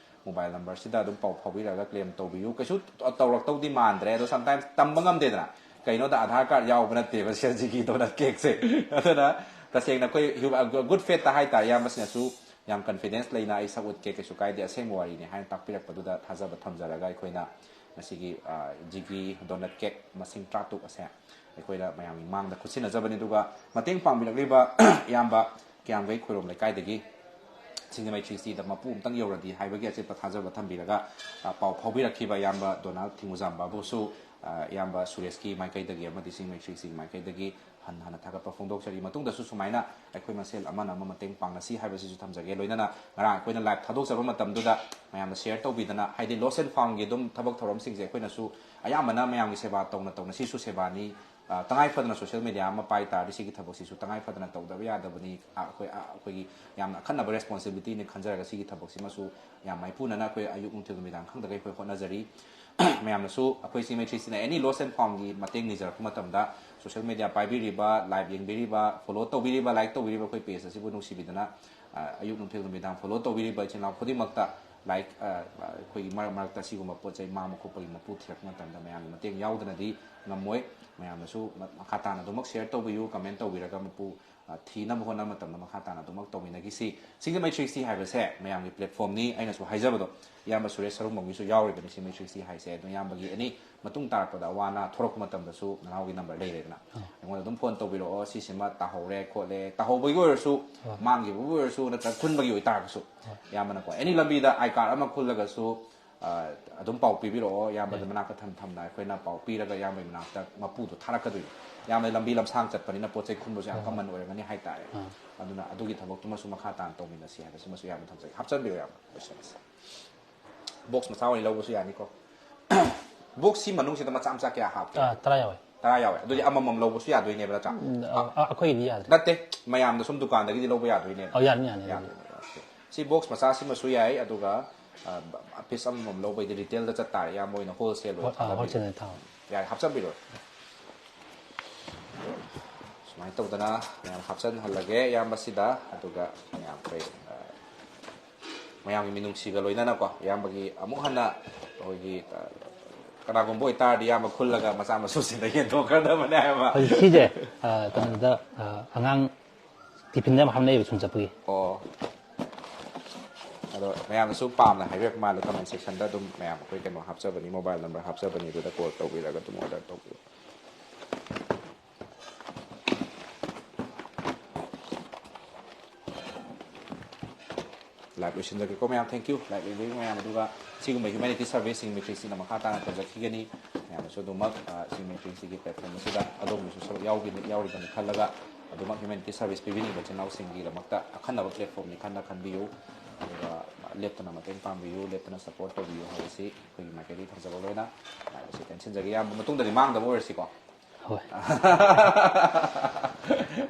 ꯃꯣꯕꯥꯏꯜ ꯅꯝꯕꯔꯁꯤꯗ ꯑꯗꯨꯝ ꯄꯥꯎ ꯐꯥꯎꯕꯤꯔꯒ ꯀ꯭ꯂꯦꯝ ꯇꯧꯕꯤꯌꯨ꯫ ꯀꯩꯁꯨ ꯇꯧꯔꯛꯇꯧꯗꯤ ꯃꯥꯟꯗ꯭ꯔꯦ, ꯑꯗꯣ ꯁꯝꯇꯥꯏꯝꯁ ꯇꯝꯕ ꯉꯝꯗꯦꯗꯅ꯫ ꯀꯩꯅꯣꯗ ꯑꯙꯥꯔ ꯀꯥꯔꯗ ꯌꯥꯎꯕ ꯅꯠꯇꯦꯕ ꯁꯤ ꯍꯧꯖꯤꯛꯀꯤ ꯗꯣꯅꯠ ꯀꯦꯛꯁꯦ꯫ ꯑꯗꯨꯅ ꯇꯁꯦꯡꯅ ꯑꯩꯈꯣꯏ ꯍ꯭ꯌꯨ-, ꯒꯨꯗ ꯐꯦꯠꯇ ꯍꯥꯏꯇꯥꯔꯦ, ꯏꯌꯥꯝꯕꯁꯤꯅꯁꯨ ꯌꯥꯝ ꯀꯟꯐꯤꯗꯦꯟꯁ ꯂꯩꯅ ꯑꯩ ꯁꯛ ꯎꯠꯀꯦ, ꯀꯩꯁꯨ ꯀꯥꯏꯗꯦ, ꯑꯁꯦꯡꯕ ꯋꯥꯔꯤꯅꯤ ꯍꯥꯏꯅ ꯇꯥꯛꯄꯤꯔꯛꯄꯗꯨꯗ ꯊꯥꯖꯕ ꯊꯝꯖꯔꯒ ꯑꯩꯈꯣꯏꯅ ꯉꯁꯤꯒꯤ, ꯑ, ꯖꯤꯒꯤ ꯗꯣꯅꯠ ꯀꯦꯛ ꯃꯁꯤꯡ ꯇꯔꯥꯇꯔꯨꯛ ꯑꯁꯦ ꯑꯩꯈꯣꯏꯅ ꯃꯌꯥꯝꯒꯤ ꯃꯥꯡꯗ ꯈꯨꯠꯁꯤꯟꯅꯖꯕꯅꯤ꯫ ꯑꯗꯨꯒ ꯃꯇꯦꯡ ꯄꯥꯡꯕꯤꯔꯛꯂꯤꯕ ꯏꯌꯥꯝꯕ ꯀꯤꯌꯥꯝꯒꯩ ꯈꯣꯏꯔꯣꯝ ꯂꯩꯀꯥꯏꯗꯒꯤ ꯁꯤꯡꯖꯃꯩ ꯊ꯭ꯔꯤ ꯁꯤꯛꯁꯇꯤꯗ ꯃꯄꯨ ꯑꯃꯨꯛꯇꯪ ꯌꯧꯔꯗꯤ ꯍꯥꯏꯕꯒꯤ ꯑꯆꯦꯠꯄ ꯊꯥꯖꯕ ꯊꯝꯕꯤꯔꯒ, ꯑ, ꯄꯥꯎ ꯐꯥꯎꯕꯤꯔꯛꯈꯤꯕ ꯏꯌꯥꯝꯕ ꯗꯣꯅꯥꯜꯗ ꯊꯤꯡꯒꯨꯖꯥꯝꯕꯕꯨꯁꯨ, ꯑ, ꯏꯌꯥꯝꯕ ꯁꯨꯔꯦꯁꯀꯤ ꯃꯥꯏꯀꯩꯗꯒꯤ ꯑꯃꯗꯤ ꯁꯤꯡꯖꯃꯩ ꯊ꯭ꯔꯤ ꯁꯤꯛꯁꯇꯤꯒꯤ ꯃꯥꯏꯀꯩꯗꯒꯤ ꯍꯟꯅ ꯍꯟꯅ ꯊꯥꯒꯠꯄ ꯐꯣꯡꯗꯣꯛꯆꯔꯤ꯫ ꯃꯇꯨꯡꯗꯁꯨ ꯁꯨꯃꯥꯏꯅ ꯑꯩꯈꯣꯏ ꯃꯁꯦꯜ ꯑꯃꯅ ꯑꯃ ꯃꯇꯦꯡ ꯄꯥꯡꯅꯁꯤ ꯍꯥꯏꯕꯁꯤꯁꯨ ꯊꯝꯖꯒꯦ꯫ ꯂꯣꯏꯅꯅ ꯉꯔꯥꯡ ꯑꯩꯈꯣꯏꯅ ꯂꯥꯏꯚ ꯊꯥꯗꯣꯛꯆꯕ ꯃꯇꯝꯗꯨꯗ ꯃꯌꯥꯝꯅ ꯁꯤꯌꯔ ꯇꯧꯕꯤꯗꯅ, ꯍꯥꯏꯗꯤ ꯂꯣꯁ ꯑꯦꯟ ꯐꯥꯎꯟꯒꯤ ꯑꯗꯨꯝ ꯊꯕꯛ ꯊꯧꯔꯝꯁꯤꯡꯁꯦ ꯑꯩꯈꯣꯏꯅꯁꯨ ꯑꯌꯥꯝꯕꯅ ꯃꯌꯥꯝꯒꯤ ꯁꯦꯕꯥ ꯇꯧꯅ ꯇꯧꯅ ꯁꯤꯁꯨ ꯁꯦꯕꯥꯅꯤ, ꯑ, ꯇꯉꯥꯏ ꯐꯗꯅ ꯁꯣꯁꯤꯌꯦꯜ ꯃꯦꯗꯤꯌꯥ ꯑꯃ ꯄꯥꯏ ꯇꯥꯔꯗꯤ ꯁꯤꯒꯤ ꯊꯕꯛꯁꯤꯁꯨ ꯇꯉꯥꯏ ꯐꯗꯅ ꯇꯧꯗꯕ ꯌꯥꯗꯕꯅꯤ꯫ ꯑ, ꯑꯩꯈꯣꯏ, ꯑ, ꯑꯩꯈꯣꯏꯒꯤ ꯌꯥꯝꯅ ꯑꯈꯟꯅꯕ ꯔꯦꯁꯄꯣꯟꯁꯤꯕꯤꯂꯤꯇꯤꯅꯤ ꯈꯟꯖꯔꯒ ꯁꯤꯒꯤ ꯊꯕꯛꯁꯤꯃꯁꯨ ꯌꯥꯝ ꯃꯥꯏꯄꯨꯅꯅ ꯑꯩꯈꯣꯏ ꯑꯌꯨꯛ ꯅꯨꯡꯊꯤꯜ ꯅꯨꯃꯤꯗꯥꯡ ꯈꯪꯗꯒꯩ ꯑꯩꯈꯣꯏ ꯍꯣꯠꯅꯖꯔꯤ꯫ ꯃꯌꯥꯝꯅꯁꯨ ꯑꯩꯈꯣꯏ ꯁꯤꯡꯖꯃꯩ ꯊ꯭ꯔꯤ ꯁꯤꯛꯁꯇꯤꯅ ꯑꯦꯅꯤ ꯂꯣꯁ ꯑꯦꯟ ꯐꯥꯎꯟꯒꯤ ꯃꯇꯦꯡ ꯅꯤꯖꯔꯛꯄ ꯃꯇꯝꯗ ꯁꯣꯁꯤꯌꯦꯜ ꯃꯦꯗꯤꯌꯥ ꯄꯥꯏꯕꯤꯔꯤꯕ, ꯂꯥꯏꯚ ꯌꯦꯡꯕꯤꯔꯤꯕ, ꯐꯣꯂꯣ ꯇꯧꯕꯤꯔꯤꯕ, ꯂꯥꯏꯛ ꯇꯧꯕꯤꯔꯤꯕ ꯑꯩꯈꯣꯏ ꯄꯦꯖ ꯑꯁꯤꯕꯨ ꯅꯨꯡꯁꯤꯕꯤꯗꯅ, ꯑ, ꯑꯌꯨꯛ ꯅꯨꯡꯊꯤꯜ ꯅꯨꯃꯤꯗꯥꯡ ꯐꯣꯂꯣ ꯇꯧꯕꯤꯔꯤꯕ ꯏꯆꯤꯜ ꯏꯅꯥꯎ ꯈꯨꯗꯤꯡꯃꯛꯇ ꯂꯥꯏꯛ, ꯑ, ꯑꯩꯈꯣꯏꯒꯤ ꯃꯔꯛ ꯃꯔꯛꯇ ꯁꯤꯒꯨꯝꯕ ꯄꯣꯠ ꯆꯩ ꯃꯥꯡꯕ ꯈꯣꯠꯄꯒꯤ ꯃꯄꯨ ꯊꯤꯔꯛꯄ ꯃꯇꯝꯗ ꯃꯌꯥꯝꯒꯤ ꯃꯇꯦꯡ ꯌꯥꯎꯗꯅꯗꯤ ꯉꯝꯃꯣꯏ꯫ ꯃꯌꯥꯝꯅꯁꯨ ꯃ-, ꯃꯈꯥ ꯇꯥꯅ ꯑꯗꯨꯃꯛ ꯁꯤꯌꯔ ꯇꯧꯕꯤꯌꯨ, ꯀꯃꯦꯟ ꯇꯧꯕꯤꯔꯒ ꯃꯄꯨ, ꯑ, ꯊꯤꯅꯕ ꯍꯣꯠꯅꯕ ꯃꯇꯝꯗ ꯃꯈꯥ ꯇꯥꯅ ꯑꯗꯨꯃꯛ ꯇꯧꯃꯤꯟꯅꯈꯤꯁꯤ꯫ ꯁꯤꯡꯖꯃꯩ ꯊ꯭ꯔꯤ ꯁꯤꯛꯁꯇꯤ ꯍꯥꯏꯕꯁꯦ ꯃꯌꯥꯝꯒꯤ ꯄ꯭ꯂꯦꯠꯐꯣꯝꯅꯤ꯫ ꯑꯩꯅꯁꯨ ꯍꯥꯏꯖꯕꯗꯣ, ꯏꯌꯥꯝꯕ ꯁꯨꯔꯦꯁ ꯁꯔꯨꯡꯕꯝꯒꯤꯁꯨ ꯌꯥꯎꯔꯤꯕꯅꯤ ꯁꯤꯡꯖꯃꯩ ꯊ꯭ꯔꯤ ꯁꯤꯛꯁꯇꯤ ꯍꯥꯏꯁꯦ꯫ ꯑꯗꯣ ꯏꯌꯥꯝꯕꯒꯤ ꯑꯦꯅꯤ ꯃꯇꯨꯡ ꯇꯥꯔꯛꯄꯗ ꯑꯋꯥ ꯑꯅꯥ ꯊꯣꯔꯛꯄ ꯃꯇꯝꯗꯁꯨ ꯅꯅꯥꯎꯒꯤ ꯅꯝꯕꯔ ꯂꯩꯔꯦꯗꯅ, ꯑꯩꯉꯣꯟꯗ ꯑꯗꯨꯝ ꯐꯣꯟ ꯇꯧꯕꯤꯔꯛꯑꯣ, ꯁꯤꯁꯤꯃ ꯇꯥꯍꯧꯔꯦ ꯈꯣꯠꯂꯦ, ꯇꯥꯍꯧꯕꯒꯤ ꯑꯣꯏꯔꯁꯨ, ꯃꯥꯡꯈꯤꯕꯕꯨ ꯑꯣꯏꯔꯁꯨ, ꯅꯠꯇ꯭ꯔꯒ ꯈꯨꯟꯕꯒꯤ ꯑꯣꯏꯇꯥꯔꯒꯁꯨ, ꯏꯌꯥꯝꯕꯅꯀꯣ ꯑꯦꯅꯤ ꯂꯝꯕꯤꯗ ꯑꯥꯏ ꯀꯥꯔꯗ ꯑꯃ ꯈꯨꯜꯂꯒꯁꯨ, ꯑ, ꯑꯗꯨꯝ ꯄꯥꯎ ꯄꯤꯕꯤꯔꯛꯑꯣ꯫ ꯏꯌꯥꯝꯕꯗ ꯃꯅꯥꯛꯇ ꯊꯝ ꯊꯝꯅ ꯑꯩꯈꯣꯏꯅ ꯄꯥꯎ ꯄꯤꯔꯒ ꯏꯌꯥꯝꯕꯒꯤ ꯃꯅꯥꯛꯇ ꯃꯄꯨꯗꯣ ꯊꯥꯔꯛꯀꯗꯣꯏꯅꯤ꯫ ꯏꯌꯥꯝꯕ ꯂꯝꯕꯤ ꯂꯝꯁꯥꯡ ꯆꯠꯄꯅꯤꯅ ꯄꯣꯠ ꯆꯩ ꯈꯨꯟꯕꯁꯨ ꯌꯥꯝ ꯀꯃꯟ ꯑꯣꯏꯔꯝꯒꯅꯤ ꯍꯥꯏꯇꯥꯔꯦ꯫ ꯑꯗꯨꯅ ꯑꯗꯨꯒꯤ ꯊꯕꯛꯇꯨꯃꯁꯨ ꯃꯈꯥ ꯇꯥꯅ ꯇꯧꯃꯤꯟꯅꯁꯤ ꯍꯥꯏꯕꯁꯤꯃꯁꯨ ꯏꯌꯥꯝꯕ ꯊꯝꯖꯒꯦ꯫ ꯍꯥꯞꯆꯤꯟꯕꯤꯔꯣ ꯏꯌꯥꯝꯕ, ꯂꯣꯏꯁꯤꯜꯂꯁꯤ꯫ ꯕꯣꯛꯁ ꯃꯆꯥ ꯑꯣꯏꯅ ꯂꯧꯕꯁꯨ ꯌꯥꯅꯤꯀꯣ꯫ ꯕꯣꯛꯁꯁꯤ ꯃꯅꯨꯡꯁꯤꯗ ꯃꯆꯥ ꯃꯆꯥ ꯀꯌꯥ ꯍꯥꯞꯀꯦ? ꯑꯥ, ꯇꯔꯥ ꯌꯥꯎꯋꯦ꯫ ꯇꯔꯥ ꯌꯥꯎꯋꯦ꯫ ꯑꯗꯨꯗꯤ ꯑꯃꯃꯝ ꯂꯧꯕꯁꯨ ꯌꯥꯗꯣꯏꯅꯦꯕ, ꯅꯠꯇ꯭ꯔꯥ? ꯎꯝ, ꯑ, ꯑ, ꯑꯩꯈꯣꯏꯒꯤꯗꯤ ꯌꯥꯗ꯭ꯔꯦ꯫ ꯅꯠꯇꯦ, ꯃꯌꯥꯝꯗ ꯁꯨꯝ ꯗꯨꯀꯥꯟꯗꯒꯤꯗꯤ ꯂꯧꯕ ꯌꯥꯗꯣꯏꯅꯦꯕ? ꯑꯧ, ꯌꯥꯅꯤ, ꯌꯥꯅꯤ, ꯑꯗꯨꯗꯤ꯫ ꯌꯥꯗꯣꯏꯅꯦꯕ, ꯑꯣꯀꯦ꯫ ꯁꯤ ꯕꯣꯛꯁ ꯃꯆꯥꯁꯤꯃꯁꯨ ꯌꯥꯏ, ꯑꯗꯨꯒ, ꯑ, ꯄꯤꯁ ꯑꯃꯃꯝ ꯂꯧꯕꯩꯗꯤ ꯔꯤꯇꯦꯜꯗ ꯆꯠ ꯇꯥꯔꯦ, ꯏꯌꯥꯝꯕ ꯍꯣꯏꯅ ꯍꯣꯜꯁꯦꯜ ꯑꯣꯏꯅ ꯍꯣꯏ, ꯑꯥ, ꯊꯥꯗꯕꯤꯔꯣ꯫ ꯍꯣꯜꯁꯦꯜꯗ ꯊꯥꯕ꯫ ꯌꯥꯔꯦ, ꯍꯥꯞꯆꯤꯟꯕꯤꯔꯣ꯫ ꯁꯨꯃꯥꯏꯅ ꯇꯧꯗꯅ ꯃꯌꯥꯝ ꯍꯥꯞꯆꯤꯟꯍꯜꯂꯒꯦ ꯏꯌꯥꯝꯕꯁꯤꯗ, ꯑꯗꯨꯒ ꯃꯌꯥꯝ ꯑꯩꯈꯣꯏ, ꯑ, ꯃꯌꯥꯝꯒꯤ ꯃꯤꯅꯨꯡꯁꯤꯒ ꯂꯣꯏꯅꯅꯀꯣ, ꯏꯌꯥꯝꯕꯒꯤ ꯑꯃꯨꯛ ꯍꯟꯅ ꯑꯩꯈꯣꯏꯒꯤ, ꯑ, ꯀꯅꯥꯒꯨꯝꯕ ꯑꯣꯏꯇꯥꯔꯗꯤ ꯏꯌꯥꯝꯕ ꯈꯨꯜꯂꯒ ꯃꯆꯥ ꯃꯁꯨꯁꯤꯡꯗ ꯌꯦꯟꯊꯣꯛꯈ꯭ꯔꯗꯕꯅꯦ ꯍꯥꯏꯕ꯫ ꯍꯧꯖꯤꯛ ꯁꯤꯁꯦ, ꯑ, ꯀꯩꯅꯣꯗ, ꯑ, ꯑꯉꯥꯡ ꯇꯤꯐꯤꯟꯗ ꯌꯥꯝ ꯍꯥꯞꯅꯩꯕ ꯁ꯭ꯀꯨꯜ ꯆꯠꯄꯒꯤ꯫ ꯑꯣ꯫ ꯑꯗꯣ ꯃꯌꯥꯝꯅꯁꯨ ꯄꯥꯝꯅ ꯍꯥꯏꯕꯤꯔꯛꯄ ꯃꯥꯜꯂꯦ, ꯀꯃꯦꯟ ꯁꯦꯛꯁꯟꯗ ꯑꯗꯨꯝ ꯃꯌꯥꯝ ꯑꯩꯈꯣꯏ ꯀꯩꯅꯣ ꯍꯥꯞꯆꯕꯅꯤ, ꯃꯣꯕꯥꯏꯜ ꯅꯝꯕꯔ ꯍꯥꯞꯆꯕꯅꯤ, ꯑꯗꯨꯗ ꯀꯣꯜ ꯇꯧꯕꯤꯔꯒ ꯑꯗꯨꯝ ꯑꯣꯔꯗꯔ ꯇꯧꯕꯤꯌꯨ꯫ Live ꯂꯣꯏꯁꯤꯟꯖꯒꯦꯀꯣ ꯃꯌꯥꯝ, thank you live ꯌꯦꯡꯕꯤꯕ ꯃꯌꯥꯝ꯫ ꯑꯗꯨꯒ ꯁꯤꯒꯨꯝꯕ humanity service ꯁꯤꯡ ꯃꯈꯩꯁꯤꯅ ꯃꯈꯥ ꯇꯥꯅ ꯇꯧꯖꯈꯤꯒꯅꯤ꯫ ꯃꯌꯥꯝꯅꯁꯨ ꯑꯗꯨꯃꯛ, ꯑ, ꯁꯤ ꯃꯈꯩꯁꯤꯒꯤ platform ꯑꯁꯤꯗ ꯑꯗꯣꯝꯒꯤꯁꯨ ꯁꯔꯨꯛ ꯌꯥꯎꯒꯅꯤ, ꯌꯥꯎꯔꯤꯕꯅꯤ ꯈꯜꯂꯒ ꯑꯗꯨꯃꯛ humanity service ꯄꯤꯕꯤꯅꯤꯡꯕ ꯏꯆꯤꯟ ꯏꯅꯥꯎꯁꯤꯡꯒꯤꯗꯃꯛꯇ ꯑꯈꯟꯅꯕ platform ꯅꯤ ꯈꯟꯅ ꯈꯟꯕꯤꯌꯨ꯫ ꯑꯗꯨꯒ ꯂꯦꯞꯇꯅ ꯃꯇꯦꯡ ꯄꯥꯡꯕꯤꯌꯨ, ꯂꯦꯞꯇꯅ support ꯇꯧꯕꯤꯌꯨ ꯍꯥꯏꯕꯁꯤ ꯑꯩꯈꯣꯏꯒꯤ ꯃꯥꯏꯀꯩꯗꯒꯤ ꯊꯝꯖꯕ ꯂꯣꯏꯅ ꯂꯥꯏꯕꯁꯤ ꯇꯦꯟꯁꯤꯟꯖꯒꯦ꯫ ꯏꯌꯥꯝꯕ, ꯃꯇꯨꯡꯗꯗꯤ ꯃꯥꯡꯗꯕ ꯑꯣꯏꯔꯁꯤꯀꯣ꯫ ꯍꯣꯏ꯫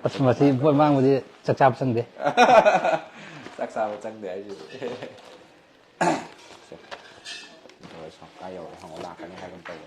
ꯑꯁ, ꯃꯁꯤ ꯄꯣꯠ ꯃꯥꯡꯕꯗꯤ ꯆꯥꯛ ꯆꯥꯕ ꯆꯪꯗꯦ꯫ ꯆꯥꯛ ꯆꯥꯕ ꯆꯪꯗꯦ ꯍꯥꯏꯁꯤꯗꯤ꯫ ꯁꯦ꯫ ꯀꯥꯏ ꯌꯧꯔꯦ? ꯍꯪꯉꯣ, ꯂꯥꯛꯀꯅꯤ ꯍꯥꯏꯒꯨꯝ ꯇꯧꯕ꯫